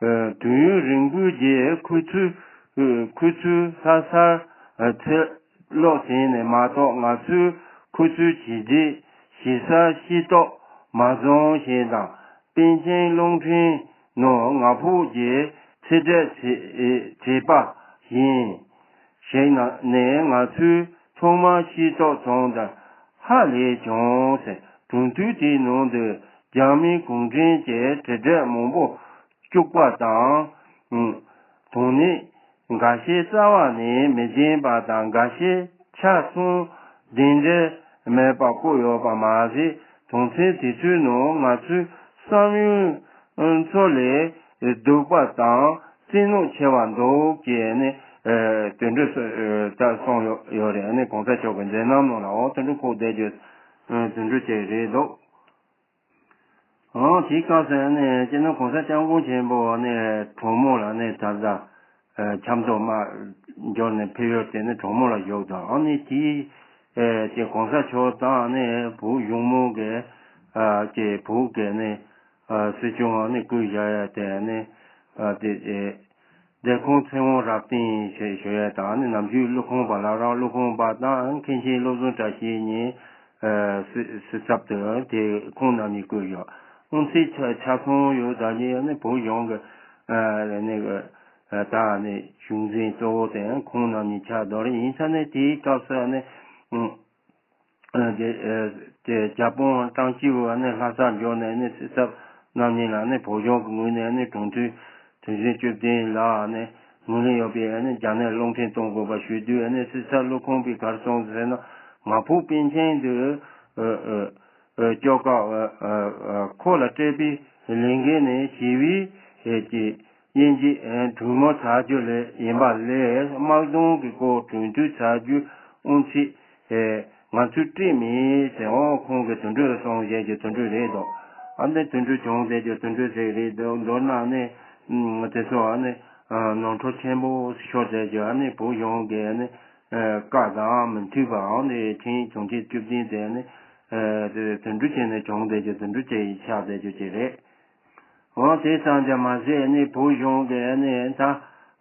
ཨ་དུས་ཡུན་རིང་པོའི་རྗེས་ཁོ་ཚོས་ཨ་ཁོ་ཚོས་ལྷ་སར་ཨ་ཚུར་ལོག་ཟིན་ནས་མ་གཏོགས་ང་ཚོས་ཁོ་ཚོའི་བྱས་རྗེས་གཞི་རྩར་ཤེས་རྟོགས་མ་བྱུང་ཞེས་དང་། པཎ་ཆེན་གླིང་ཕྲན་ནང་ང་ཕོད་ཀྱིས་ཚེ་ཁྲལ་བྱས་བྱས་པ་ཡིན། ཞིག་ན་ནས་ང་ཚོས་ཐོག་མར་ཤེས་རྟོགས་བྱུང་དང་ཧ་ལས་བྱུང་ཟེར། གྲོས་མཐུན་དེའི་ནང་དུ་རྒྱ་མིའི་གུང་ཁྲན་གྱི་དྲིལ་བསྒྲགས་མང་པོ་བཅུག་པ་དང་ དུང་ནི་འགའ་ཤས་རྩ་བ་ནས་མི་བདེན་པ་དང་། འགའ་ཤས་ཆ་ཚང་བདེན་འབྲེལ་མེད་པ་བཀོད་ཡོད་པ་མ་ཟད། དོན་ཚན་དེ་ཚོའི་ནང་ང་ཚོའི་བསམ་ཡུལ་ཚོ་ལས་སྡུག་པ་དང་བཙན་གནོན་ཆེ་བ་འདུག་ཅེས་ནི་དོན་གྲུབ་ད་གསུངས་ཡོད་རེད། ནི་གོང་ས་མཆོག་གི་མཛད་རྣམ་ནང་ལ་འོ་དོན་གྲུབ་ཁོག་བསྡད་རྒྱུ་དོན་གྲུབ་ཅིག་རེད་འདུག་ཨང་། དེའི་སྐབས་སུ་ནི་སྤྱི་ནོར་གོང་ས་སྐྱབས་མགོན་ཆེན་པོ་ནི་གྲོགས་མོ་ལ་ནི་ད་ལྟ་ཆབ་མདོ་དམག་འབྱོར་ནས་ཕེབས་ཡོད་དེ་ནི་གྲོགས་མོ་ལ་བཞུགས་དང་། ཨང་། ནི་དེའི་དེ་གོང་ས་མཆོག་དང་ནི་བོད་གཞུང་མང་གི་དེ་བོད་གི་ནི་སྲིད་སྐྱོང་ནི་བསྐོས་བཞག་ཡ་དེ་ནི་དེ། སྡེ་ཁང་ཚེ་དབང་རབ་བརྟན་ཞེས་ཞུ་ཡས་དང་ནི་ནམ་རྒྱུན་ཀླུ་ཁང་པ་ལ་རང་ཀླུ་ཁང་པ་དང་མཁན་ཆེན་བློ་བཟང་བཀྲ་ཤིས་གཉིས་སྲི་སྲི་ཚབ་ཏུ་དེ་ཁོང་རྣམ་གཉིས་བསྐོས་ཡོད། ཨང་། ཚེ་ཆ་ཆ་ཚང་ཡོད་ད་ནི་ནི་བོད་གཞུང་གི་ནི་ད་ནི་གཞུང་འཛིན་གཙོ་བོ་དེ་ཁོང་རྣམ་གཉིས་ཆགས་འདུག་རེད། ཡིན་ས་ནི་དེའི་སྐབས་སུ་ནི། ཨ། དེ་ཨ་དེ་རྒྱ་དཔོན་ཀྲང་ཅིའུ་བ་ནི་ལྷ་སར་འབྱོར་ནས་ནི་སྲིད་ཚབ་རྣམ་གཉིས་ལ་ནི་བོད་གཞུང་གི་ངོས་ནས་ནི་གྲོས་མཐུན་དོན་ཚན་བཅུ་བདུན་ལ་ནི་ངོས་ལེན་ཡོད་པའི་ནི་རྒྱ་ནད་རླུང་འཕྲིན་གཏོང་དགོས་པ་ཞུས་དུས་ནི་སྲིད་ཚབ་ཀླུ་ཁང་པས་ག་རེ་གསུངས་ཟེར་ན། ང་ཕོད་པཎ་ཆེན་དུ་ཨ་ཨ་ཨ་སྐྱོད་སྐབས་ཨ་ཨ་ཨ་ཁོ་ལ་སྤྲད་པའི་ལས་འགན་ནི་ཞི་བའི་ཨ་ཀྱི་དབྱིན་ཇི་གྲོས་མོལ་བྱ་རྒྱུ་ལས་ཡིན་པ་ལས་དམག་དོན་གྱི་སྐོར་གྲོས་བསྡུར་བྱ་རྒྱུ་དབང་ཆེད་ང་ཚོས་སྤྲད་མེད་ཟེར། འོ་ཁོང་གིས་དོན་གྲུབ་གསུངས་བཞག་རྒྱུ་དོན་གྲུབ་རེད་འདུག་ཨ་ནི་དོན་གྲུབ་བྱུང་བསྡད་རྒྱུ་དོན་གྲུབ་ཟེར་རེད་འདུག་མདོར་ན་ནི་དེ་ཚོ་ཨ་ནི་ནོར་འཁྲུལ་ཆེན་པོ་ཤོར་བསྡད་རྒྱུ་ཨ་ནི་བོད་གཞུང་གིས་ཨ་ནི་བཀའ་དང་མི་མཐུན་པའམ་ནི་ཆིངས་ཡིག་བྱུང་ཆེད་བཅུ་བདུན་དེ་ནི་དོན་གྲུབ་བྱས་ནས་བྱུང་བསྡད་རྒྱུ་དོན་གྲུབ་བྱས་ཡིན་ཆགས་བསྡད་རྒྱུ་ཅིག་རེད། འོ་དེ་ཙམ་གྱིས་མ་ཟད་ནི་བོད་གཞུང་གིས་ནི་ད་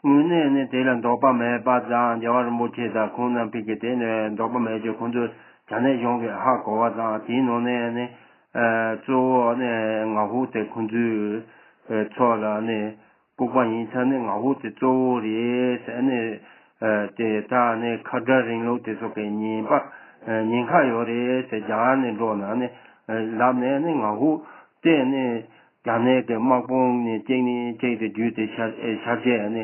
དངོས་གནས་ནི་དེ་ལ་འདོད་པ་མེད་པ་དང་རྒྱལ་བ་རིན་པོ་ཆེ་དང་ཁོང་རྣམ་པས་ཀྱི་དེ་ནི་འདོད་པ་མེད་ཀྱི་ཁོང་ཚོས་རྒྱ་ནད་གཞུང་གིས་ཧ་གོ་བ་དང་དེའི་ནང་ནས་ནི་གཙོ་བོ་ནི་ང་ཧུ་དེ་ཁོང་ཚོའི་ཚོགས་ལ་ནི་ལྐུགས་པ་ཡིན་ས་ནི་ང་ཧུ་དེ་གཙོ་བོ་རེད་ཟེར་ནས་དེ་ད་ནི་ཁ་བྲལ་རིང་ལུགས་དེ་ཚོ་གི་ཉེན་པ་ཉེན་ཁ་ཡོད་རེད་ཟེར་རྒྱ་གར་ནས་འགྲོ་ན་ནི་ལབ་ནས་ནི་ང་ཧུ་དེ་ནི་རྒྱ་ནད་ཀྱི་དམག་དཔུང་ནི་གཅིག་ནས་གཅིག་ཏུ་བརྒྱུད་དེ་ཤར་ཤར་རྗེས་ནི་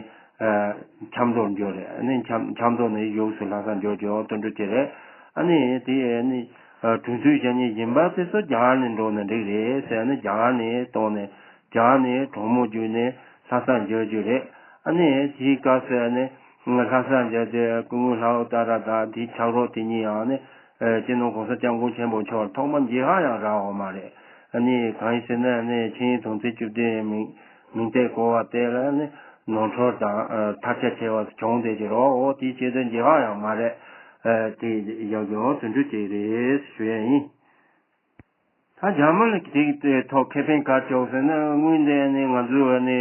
ཆབ་མདོར་འབྱོར་རེད། ནི་ཆབ་ཆབ་མདོ་ནས་ཡོངས་སུ་ལྷ་སར་འབྱོར་རྒྱུ་དོན་འགྲུབ་ཀྱི་རེད། ཨ་ནི་དེ་ནི་གྲོས་མཐུན་བཞག་མཁན་གཞན་པ་དེ་ཚོ་རྒྱ་གར་ནས་འགྲོ་ན་འགྲིག་རེད་ཟེར་ནི་རྒྱ་གར་ནས་བཏང་ནས། རྒྱ་ནས་གྲོས་མོལ་བརྒྱུད་ནས་ལྷ་སར་འབྱོར་རྒྱུ་རེད། ཨ་ནི་དེའི་སྐབས་སུ་ནི་ལྷ་སར་འབྱོར་ཏེ་སྐུ་ངོ་ལྷ་འོད་ལྟ་ར་དང་དེའི་ཕྱག་རོགས་དེ་གཉིས་ཡང་ནི་སྤྱི་ནོར་གོང་ས་སྐྱབས་མགོན་ཆེན་པོ་མཆོག་ཐོག་མར་མཇལ་ཁ་ཡང་རག་ཡོད་མ་རེད། ཨ་ནི་གང་ཡིན་ཟེར་ན་ནི་ཆིངས་ཡིག་དོན་ཚན་བཅུ་བདུན་མིང་མིང་བཏགས་དགོས་པ་དེ་ལ་ནི་ནོར་འཁྲུལ་དང་ཐབས་ཆག་ཆེ་བ་བྱུང་བསྡད་ཀྱི་རེད། འོ་དེའི་ཆེད་དུ་མཇལ་ཁ་ཡང་མ་རག་དེ་ཡག་གི་འོ་དོན་གྲུབ་ཅིག་རེད་ཞུ་ཡ་ཡིན། ད་རྒྱ་མི་ལ་དེའི་ཐོག་ཁེ་ཕན་ག་ཅོག་ཟེར་ན། དངོས་གནས་ནི་ང་ཚོའི་ནི་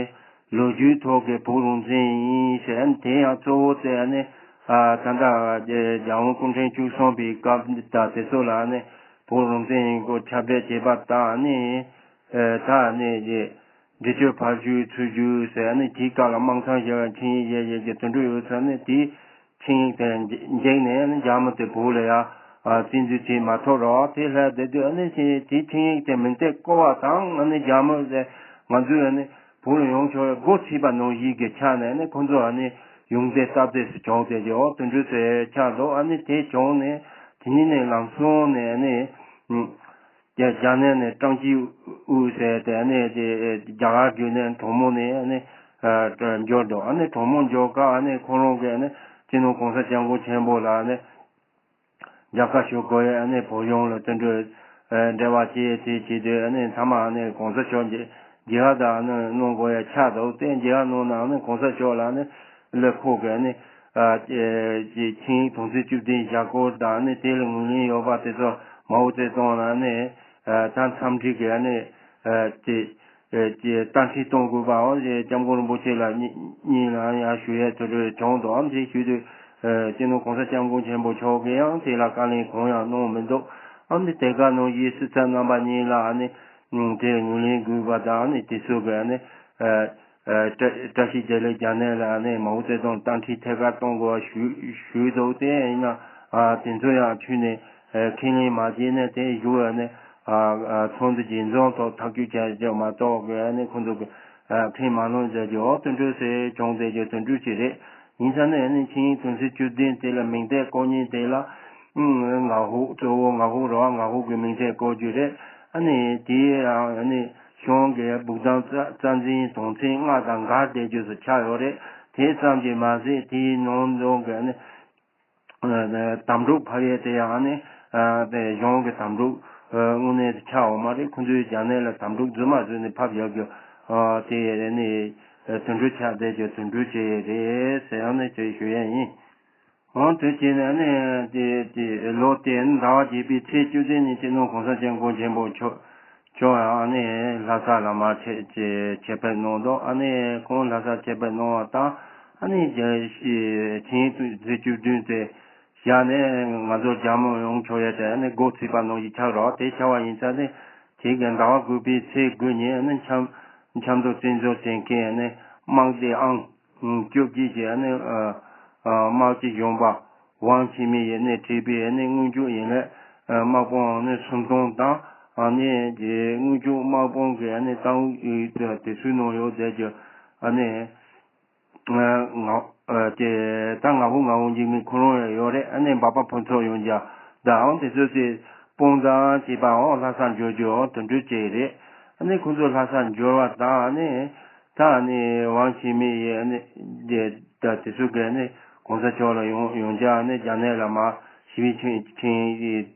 ལོ་རྒྱུས་ཐོག་གི་བོད་རང་བཙན་ཡིན་ཟེར། དེ་ཡང་གཙོ་བོ་དེ་ནི་ད་ལྟ་རྒྱལ་དབང་སྐུ་ཕྲེང་བཅུ་གསུམ་པའི་སྐབས་དང་དེ་ཚོ་ལ་ནི་བོད་རང་བཙན་ཡིན་སྐོར་ཁྱབ་སྤེལ་བྱས་པ་དང་ནི་ད་ནི་འབྲི་ཆུ་ཕར་བཞུད་ཚུར་བཞུད་ཟེར་ནི་དེའི་སྐབས་ལ་དམངས་གཙོ་ཞེས་པ་ཆིངས་ཡིག་བཞེས་བཞེས་ཀྱི་དོན་གྲུབ་ཡོད་ས་ནི་དེའི་ཆིངས་ཡིག་དེ་འཇིག་ནས་རྒྱ་མི་དེ་བོད་ལ་ཡ་བཙན་འཛུལ་བྱས་མ་ཐུབ་རོགས་དེ་ལྷག་བསྡད་དུས་ཨ་ནི་དེ་ཆིངས་ཡིག་དེ་མིང་བཏགས་དགོས་པ་དང་ཨ་ནི་རྒྱ་མི་དེ་ང་ཚོས་ཨ་ནི་བོད་ལ་ཡོང་ཆོག་ཡ་སྒོ་ཕྱེས་པ་ནང་བཞིན་གྱི་ཆ་ནས་ཨ་ནི་ཁོང་ཚོ་ཨ་ནི་ཡོང་དེ་སྟབས་བདེ་སུ་བྱུང་དེ་ཀྱི་འོ་དོན་གྲུབ་ཟེར་ཆགས་འདུག་ཨ་ནི་དེ་བྱུང་ནས་དེ་ནས་ནས་ལམ་སང་ནས་ཨ་ནི། རྒྱ་རྒྱ་ནས་ནས་ཀྲང་ཅིའུ་ཟེར་དེ་ནས་དེ་རྒྱ་གར་བརྒྱུད་ནས་གྲོས་མོལ་ནས་ནས་འབྱོར་འདུག་ཨ་ནས་གྲོས་མོལ་འབྱོར་སྐབས་ཨ་ནས་ཁོ་རང་གིས་ནས་སྤྱི་ནོར་གོང་ས་སྐྱབས་མགོན་ཆེན་པོ་ལ་ནས་རྒྱབ་ཁ་ཞུ་དགོས་ཡ་ནས་བོད་གཞུང་ལ་བསྟུན་གྲོས་འབྲེལ་བ་བྱས་དེ་བྱས་དུས་ཨ་ནས་མཐའ་མ་ཨ་ནས་གོང་ས་མཆོག་མཇལ་མཇལ་ཁ་དང་ཨ་ནས་གནང་དགོས་ཡ་ཆགས་འདུག་དེ་མཇལ་ཁ་གནང་ན་ཨ་ནས་གོང་ས་མཆོག་ལ་ནས་ལས་ཁོ་གིས་ནི་ཆིངས་ཡིག་དོན་ཚན་བཅུ་བདུན་བཞག་སྐོར་དང་ནི་དེ་ལ་ངོས་ལེན་ཡོད་པ་དེ་ཚོ་མའོ་ཙེ་ཏུང་ལ་ནི་ད་འཚམས་འདྲི་གི་ནི་དེ་དེ་རྟ་མཁྲིས་གཏོང་དགོས་པའོ། སྐྱབས་མགོན་རིན་པོ་ཆེ་ལ་གཉིས་ལ་ཡང་ཞུ་ཡས་དེ་འདྲ་བྱུང་འདུག་ཨམ་དེ་ཞུས་དུས་སྤྱི་ནོར་གོང་ས་སྐྱབས་མགོན་ཆེན་པོ་མཆོག་གིས་ཡང་དེ་ལ་བཀའ་ལན་གང་ཡང་གནང་མི་འདུག་ཨམ་དེ་དེ་ག་ནང་བཞིན་སྲིད་ཚབ་རྣམ་པ་གཉིས་ལ་ནི་དེ་ངོས་ལེན་དགོས་པ་དང་ནི་དེ་ཚོ་གི་ནི། བཀྲ་བཀྲ་ཤིས་བདེ་ལེགས་རྒྱ་ནག་ལ་ནས་མའོ་ཙེ་ཏུང་རྟ་མཁྲིས་ཐད་ཀར་གཏོང་དགོས་པ་ཞུ་ཞུས་འདུག་དེ་ཡིན་ན་དེ་ཚོ་ཡང་ཁྲུས་ནས་ཁས་ལེན་མ་བྱས་ནས་དེ་བཞུགས་ནས་ཚོགས་འདུ་རྗེས་འཛོམས་ཐོག་ཐག་གཅོད་བྱ་རྒྱུ་མ་གཏོགས་ནས་ཁོང་ཚོ་གི་ ཨ་ཕན་མ་ལོན་བྱས་ཀྱི་འོ་དོན་འགྲུལ་ཟེར་བྱུང་བསྡད་ཀྱི་དོན་འགྲུལ་ཅིག་རེད། ཡིན་ཙང་ནས་ཨ་ནི་ཆིངས་ཡིག་དོན་ཚན་བཅུ་བདུན་དེ་ལ་མིང་བཏགས་བཀོད་མཁན་དེ་ལ་ཨུམ་ང་ཧོ་གཙོ་བོ་ང་ཧོ་ར་བ་ང་ཧོ་གི་མིང་བཏགས་བཀོད་རྒྱུ་རེད། ཨ་ནི་དེའི་ཨ་ནི་གཞུང་གི་བུག་དང་རྩ་རྩ་འཛིན་དོན་ཚན་ལྔ་དང་འགལ་བསྡད་རྒྱུ་སུ་ཆགས་ཡོད་རེད། དེ་ཙམ་གྱིས་མ་ཟད་དེའི་ནང་དོན་གྱི་ཨ་ནི་དམ་ཕྲུག་ཕབ་ཡས་དེ་ཡང་ནི་དེ་གཞུང་གི་དམ་ཕྲུག་དངོས་གནས་དེ་ཆགས་འོང་མ་རེད། ཁོ་ཚོས་རྒྱ་ནག་ལ་དམ་ཕྲུག་རྫུན་མ་བཟོས་ནས་ཕབ་བཞག་རྒྱུ་དེ་ནི་དོན་འགྲུལ་ཆགས་བསྡད་རྒྱུ་དོན་འགྲུལ་ཅིག་རེད་ཟེར་ཡང་ནི་དེ་ཞུ་ཡས་ཡིན། འོང་དུ་བྱས་ནས་ནི་དེ་དེ་ལོ་དེ་ཟླ་བ་བརྒྱད་པའི་ཚེས་བཅུ་བདུན་ཉིན་སྤྱི་ནོར་གོང་ས་སྐྱབས་མགོན་ཆེན་པོ་མཆོག་ཁྱོད་ཨ་ནི་ལྷ་ས་ལ་མར་ཆེད་ཆེད་ཆེད་ཕེབས་གནང་འདུག་ཨ་ནི་ཁོང་ལྷ་ས་ཆེད་ཕེབས་གནང་བ་དང་ཨ་ནི་རྒྱ་ཆིངས་ཡིག་དོན་ཚན་བཅུ་བདུན་དེ་བཞག་ནས་ང་ཚོ་རྒྱ་མི་ཡོང་ཆོག་ཡས་དེ་ཨ་ནི་འགོ་ཚུགས་པ་ནང་བཞིན་ཆགས་རོགས། དེ་ཆགས་པ་ཡིན་ཙང་ནི་དེ་གི་ཟླ་བ་དགུ་པའི་ཚེས་དགུ་ཉིན་ཨ་ནི་ཆབ་ཆབ་མདོ་བཙན་བྱོལ་དེང་གི་ཨ་ནི་དམག་སྡེ་ཨང་བཅོ་བརྒྱད་ཀྱི་ཨ་ནི་དམག་སྤྱི་གཞོན་པ་ཝང་ཆི་མི་ཡིས་ནས་བྲིས་པའི་ནས་དངུལ་འཇོག་ཡིན་ལས་དམག་དཔུང་ནས་སུམ་སྟོང་དང་ནས་དངུལ་འཇོག་དམག་དཔུང་གི་ནས་ཏང་དེ་ཚོའི་ནང་ཡོད་བསྡད་རྒྱུ་ནས་ང་དེ་ད་ང་ཧུ་ང་ཧུ་འཇིགས་མེད་ཁོ་རང་ཡང་ཡོད་རེད། ནས་འབའ་པ་ཕུན་ཚོགས་ཡོང་རྒྱུ་དང་དེ་ཚོ་དེ་དཔུང་དང་བཅས་པའང་ལྷ་སར་འབྱོར་རྒྱུ་དོན་འགྲུལ་བྱས་རེད། ནས་ཁོ་ཚོ་ལྷ་སར་འབྱོར་བ་དང་ནས། ད་ནི་ཝང་ཆི་མི་ཡིས་ནི་དེ་ད་དེ་ཚོ་གས་ནི་གོང་ས་མཆོག་ལ་ཡོང་ཡོང་རྒྱུ་ནི་རྒྱ་ནག་ལ་མ་ཞི་བའི་ཆིངས་ཆིངས་ཡིག་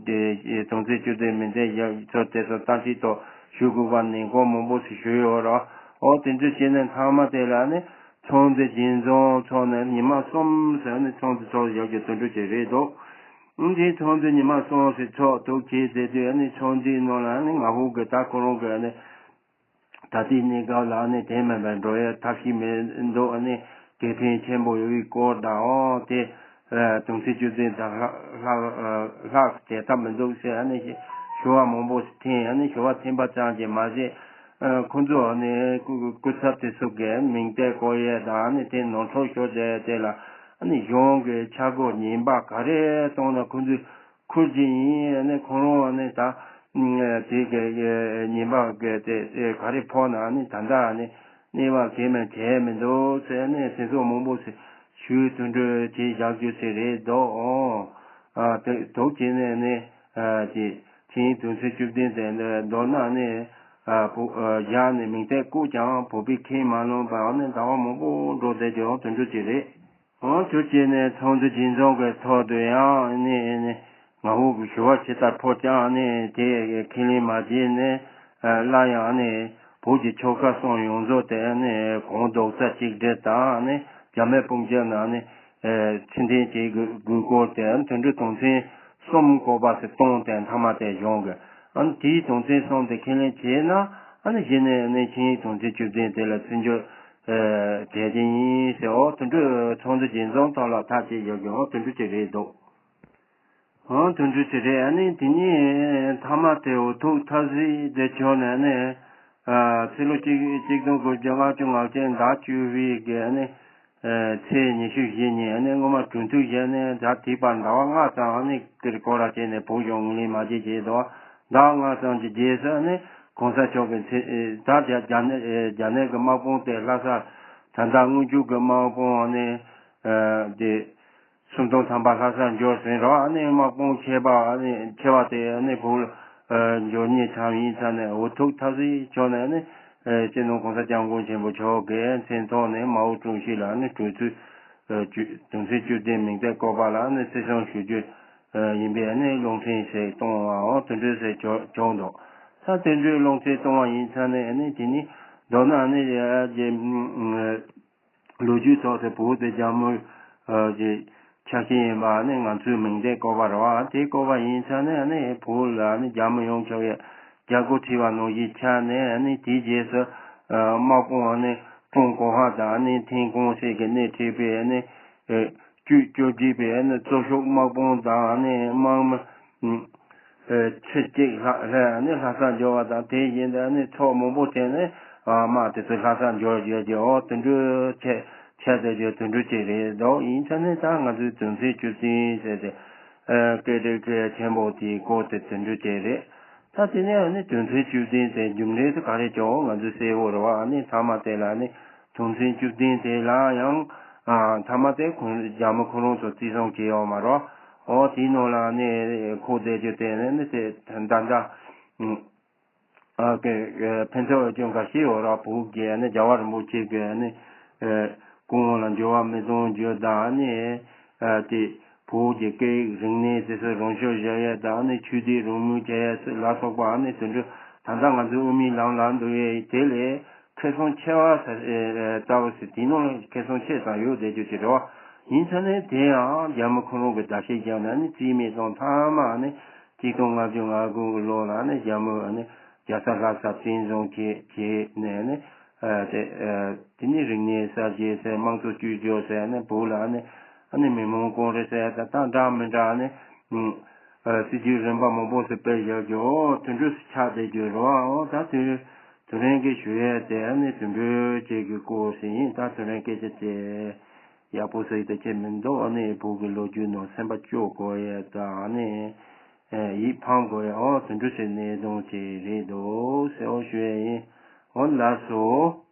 དེ་དོན་ཚན་བཅུ་དེ་མི་འདྲ་ཡག་ཚོ་དེ་ཚོ་ཏང་ཅིག་ཐོག་ཞུ་དགོས་པ་ནན་སྐུལ་མང་པོ་ཞིག་ཞུས་ཡོད་ར། འོ་དེ་ཚོ་བྱས་ནས་མཐའ་མ་དེ་ལ་ནི་ཚོང་འདུས་རྒྱུན་འཛོམས་ཚོགས་ནས་ཉི་མ་གསུམ་ཟེར་ནི་ཚོང་འདུས་ཚོགས་ཡག་གི་དོན་འགྲུལ་བྱས་རེད་འདུག་འདིའི་ཚོང་འདུས་ཉི་མ་གསུམ་ཞིག་ཚོགས་འདུག་བྱས་དེ་དུས་ནི་ཚོང་འདུས་ནང་ལ་ནི་ང་ཧུ་གི་ད་ཁོ་རང་གི་ནི། ད་ལྟའི་གནས་སྐབས་ལ་ནི་དེ་མིན་པར་འགྲོ་ཡ་ཐབས་ཤེས་མི་འདུག་ཨ་ནི་དགེ་ཕན་ཆེན་པོ་ཡོད་པའི་སྐོར་དང་འོ་དེ་དོན་ཚན་བཅུ་བདུན་དང་ལྷག་ལྷག་བྱེད་ཐབས་མི་འདུག་ཟེར་ཨ་ནི་ཞུ་བ་མང་པོ་འཐེན། ཨ་ནི་ཞུ་བ་འཐེན་པ་ཙམ་གྱིས་མ་ཟད་ཁོང་ཚོ་ཨ་ནི་སྐུ་སྐུ་ཚབ་དེ་ཚོ་གི་མིང་བཏགས་བཀོད་ཡས་དང་ཨ་ནི་དེ་ནོར་འཁྲུལ་ཤོར་བསྡད་དེ་ལ་ཨ་ནི་གཞུང་གི་ཆ་བགོས་ཉེས་པ་ག་རེ་བཏང་ན་ཁོང་ཚོས། ཁུར་གྱི་ཡིན་ནི་ཁོང་རང་ནི་ད་དེ་གི་ཉེས་པ་གི་དེ་ག་རེ་ཕོག་ན་ནི་ད་ལྟ་ནི་གནས་བབ་དེ་མིན་བྱས་མི་འདུག་ཟེར་ནས་སེམས་ཚོར་མང་པོ་ཞིག་ཞུས་དོན་འགྲུལ་བྱས་བཞག་རྒྱུ་ཞིག་རེད་འདུག་ཨོ། དེ་དུག་བྱས་ནས་ནི་དེ་ཆིངས་ཡིག་དོན་ཚན་བཅུ་བདུན་དེ་མདོར་ན་ནི་བཞག་ནས་མིང་བཏགས་བཀོད་ཀྱང་བོད་པས་ཁས་མ་ལོན་པ་ནི་ཟླ་བ་མང་པོ་འགྲོ་བསྡད་རྒྱུ་དོན་འགྲུལ་ཅིག་རེད། འོ་དུས་གཅིག་ནས་ཚོང་འདུས་རྒྱུན་འཛོམས་ཀྱི་ཐོག་ཏུ་ཡང་ནི་ནི་ང་ཧུ་གི་ཞུ་བ་ཇི་ལྟར་ཕོག་ཀྱང་ནི་དེ་ཁས་ལེན་མ་བྱས་ནས་སླར་ཡང་ནི་བོད་ཀྱི་ཆོལ་ཁ་གསུམ་ཡོངས་རྫོགས་དེ་ནི་གང་ལྡོག་རྩ་གཅིག་སྒྲིལ་དང་ནི་རྒྱ་མི་དཔུང་སྒྲིག་ནང་ནི་ཕྱིར་འཐེན་བྱེད་དགོས་དགོས་སྐོར་དེ་དོན་འགྲུལ་དོན་ཚན་གསུམ་བཀོད་པ་ཞིག་བཏང་སྟེ་མཐའ་མ་དེ་གཞུང་གི་ཨ་ནི་དེའི་དོན་ཚན་གསུམ་དེ་ཁས་ལེན་བྱས་ན་ཨ་ནི་གཞི་ནས་ནི་ཆིངས་ཡིག་དོན་ཚན་བཅུ་བདུན་དེ་ལ་བརྩི་འཇོག་བྱས་ཀྱི་ཡིན་ཟེར། འོ་དོན་འགྲུལ་ཚོང་འདུས་རྒྱུན་འཛོམས་ཐོག་ལ་ཐག་བཅད་ཡོད་ཀྱི་འོ་དོན་འགྲུལ་ཅིག་རེད་འདུག་འོ་དོན་འགྲུལ་ཅིག་རེད། ཨ་ནི་དེ་ནས་མཐའ་མ་དེ་འུ་ཐུག་ཐབས་ཟིག་དེ་བྱུང་ནས་ནི་ཕྱི་ལོ་གཅིག་གཅིག་སྟོང་དགུ་བརྒྱ་ལྔ་བཅུ་ང་བརྒྱད་ཟླ་བཅུ་པའི་གི་ཨ་ནི་ཚེས་ཉི་ཤུ་བཞི་ཉིན་ཨ་ནི་སྔོན་མ་གྲོས་མཐུན་བཞག་ནས་ཟླ་དེའི་བར་ཟླ་བ་ལྔ་ཙམ་ཨ་ནི་དེར་སྐོར་ར་བྱས་ནས་བོད་གཞུང་ངོས་ལེན་མ་བྱས་བྱས་དོ། ཟླ་བ་ལྔ་ཙམ་གྱི་རྗེས་སུ་ཨ་ནི་གོང་ས་མཆོག་གི་ཚེ་ད་རྒྱ་རྒྱ་ནག་རྒྱ་ནག་གི་དམག་དཔུང་དེ་ལྷ་ས་ད་ལྟ་དངུལ་ཆུ་གི་དམག་དཔུང་ཨ་ནི་དེ། སུམ་སྟོང་ཐམ་པ་ལྷ་སར་འབྱོར་ཟིན་རོགས། ཨ་ནི་དམག་དཔུང་ཆེ་བ་ཨ་ནི་ཆེ་བ་དེ་ཨ་ནི་བོད་ལ་འབྱོར་ཉེ་ཆགས་ཡིན་ཙང་ནས་འུ་ཐུག་ཐབས་ཟིག་བྱུང་ནས་ཨ་ནི་སྤྱི་ནོར་གོང་ས་སྐྱབས་མགོན་ཆེན་པོ་མཆོག་གི་མཚན་ཐོག་ནས་མའོ་ཀྲུའུ་ཞི་ལ་ཨ་ནི་གྲོས་ཚུལ་དོན་ཚན་བཅུ་བདུན་མིང་བཏགས་བཀོད་པ་ལ་ཨ་ནི་བརྩི་སྲུང་ཞུ་རྒྱུ་ཡིན་པའི་ཨ་ནི་རླུང་འཕྲིན་ཞིག་གཏོང་བའོ་དེ་འདྲ་ཞིག་བྱུང་འདུག་ད་དེ་འདྲའི་རླུང་འཕྲིན་གཏོང་བ་ཡིན་ཙང་ནས་ཨ་ནི་དེ་ནི་མདོར་ན་ཨ་ནི། ལོ་རྒྱུས་ཐོག་ཏུ་བོད་དེ་རྒྱ་མི་གི་ཆ་ཤས་ཡིན་པ་ནི་ང་ཚོའི་མིང་བཏགས་བཀོད་པ་རེད་བ། དེ་བཀོད་པ་ཡིན་ཙང་ནས་ནི་བོད་ལ་ནི་རྒྱ་མི་ཡོང་ཆོག་ཡ་རྒྱ་སྒོ་ཕྱེ་བ་ནང་བཞིན་ཆགས་ནས་ནི་དེའི་རྗེས་སུ་དམག་དཔུང་ནི་ཀྲུང་གོ་ཧ་དང་ནི་ཐེན་ཀོང་ཞིག་གི་སྣེ་ཁྲིད་པའི་ནི་བཅུ་བཅོ་བརྒྱད་པའི་ནི་གཙོ་ཤུགས་དམག་དཔུང་དང་ནི་དམག་མི། ཆུ་གཅིག་ལྷ་ལྷ་ནི་ལྷ་ས་འབྱོར་བ་དང་དེ་བཞིན་དུ་ནི་ཚོགས་མང་པོ་བྱས་ནས་དམག་དེ་ཚོ་ལྷ་ས་འབྱོར་ཡོད་ཀྱི་འོ་དེ་འདྲའི་ཆེ་ཆེ་ཟེར་རྒྱུ་དེ་འདྲ་ཅིག་རེད་འདུག་ཡིན་ཙང་ནི་ད་ང་ཚོའི་དོན་ཚན་བཅུ་བདུན་ཟེར་ཏེ་སྐད་རིགས་ཆེན་པོ་དེའི་སྐོར་དེ་དེ་འདྲ་ཅིག་རེད། ད་དེ་ནས་ཨ་ནི་དོན་ཚན་བཅུ་བདུན་དེ་རྒྱུ་འབྲས་དེ་ག་རེ་བྱའོ། ང་ཚོས་གསལ་བོ་རེད་བ། ཨ་ནི་མཐའ་མ་དེ་ལ་ཨ་ནི་དོན་ཚན་བཅུ་བདུན་དེ་ལ་ཡང་ཨ་མཐའ་མ་དེ་ཁོང་རྒྱ་མི་ཁོ་རང་ཚོ་བརྩི་སྲུང་བྱས་ཡོད་མ་རེད། ཨོ་དེའི་ནང་ལ་ཨ་ནི་ཁོ་བསྡད་རྒྱུ་དེ་ནི་ནི་དེ་ད་ལྟ་ཨ་ཀེ་ཕན་ཚུན་འོས་སྦྱོར་འགའ་ཤས་ཡོད་རེད། བོད་ཀྱི་ཨ་ནི་རྒྱལ་བ་རིན་པོ་ཆེ་གི་ཨ་ནི་སྐུ་ངོ་ལ་འགྱུར་བ་མི་གཏོང་རྒྱུ་དང་ཨ་ནི་དེ་བོད་ཀྱི་སྐད་ཡིག་རིག་གནས་དེ་ཚོ་རང་སྐྱོང་བྱེད་ཡས་དང་ཨ་ནི་ཆོས་དད་རང་མོས་བྱེད་ཡས་ཚོ་ལ་སོགས་པ་ཨ་ནི་དེ་འདྲ་ད་ལྟ་ང་ཚོའི་དབུ་མའི་ལམ་ལ་འདུག་ཡས་དེ་ལས་ཁེ་བཟང་ཆེ་བ་ཟེར་ལྟ་བུ་ཟེར་དེའི་ནང་ལ་ཁེ་བཟང་ཆེ་ཙམ་ཡོད་བསྡད་རྒྱུ་དེ་རེད་བ། ཡིན་ཙང་ནས་དེ་ཡང་རྒྱ་མི་ཁོ་རང་གི་ཟླ་ཤས་ཀྱང་ནས་ནི་རྩིས་མེད་དང་མཐའ་མ་ནི་གཅིག་སྟོང་ལྔ་བརྒྱ་ང་དགུ་གི་ལོ་ལ་ནི་རྒྱ་མི་ནི་རྒྱལ་ས་ལྷ་ས་བཙན་བཟུང་བྱས་བྱས་ནས་ནི་ཨ་དེ་ཨ་དེ་ནི་རིག་གནས་གསར་བརྗེ་ཟེར་དམངས་གཙོ་བཅོས་བསྒྱུར་ཟེར་ནི་བོད་ལ་ནི་ཨ་ནི་མི་མང་ཀོང་རེ་ཟེར་ད་ད་འདྲ་མི་འདྲ་ནི་ཨ་སྲིད་ཇུས་རིམ་པ་མང་པོ་ཞིག་སྤེལ་བཞག་རྒྱུ། ཨོ་དེ་འདྲ་ཞིག་ཆགས་བསྡད་རྒྱུ་རེད་བ། ཨོ་ད་དེ་དེ་རིང་གི་ཞུ་ཡས་དེ་ཨ་ནི་དེ་འདྲ་ཅིག་གི་སྐོར་ཞིག་ཡིན། ད་དེ་རིང་སྐད་ཆ་དེ་ཡག་པོ་ཞིག་ད་ཆད་མི་འདུག་ཨ་ནི་བོད་ཀྱི་ལོ་རྒྱུས་ནང་སེམས་པ་སྐྱོ་དགོས་ཡས་དང་ཨ་ནི་ཡིད་ཕམ་དགོས་ཡས་ཨོ་དེ་འདྲ་ཞིག་གནས་སྟངས་ཅིག་རེད་འདུག་ཟེར་ཨོ་ཞུ་ཡས་ཡིན། ཨོ་ལགས་སོ།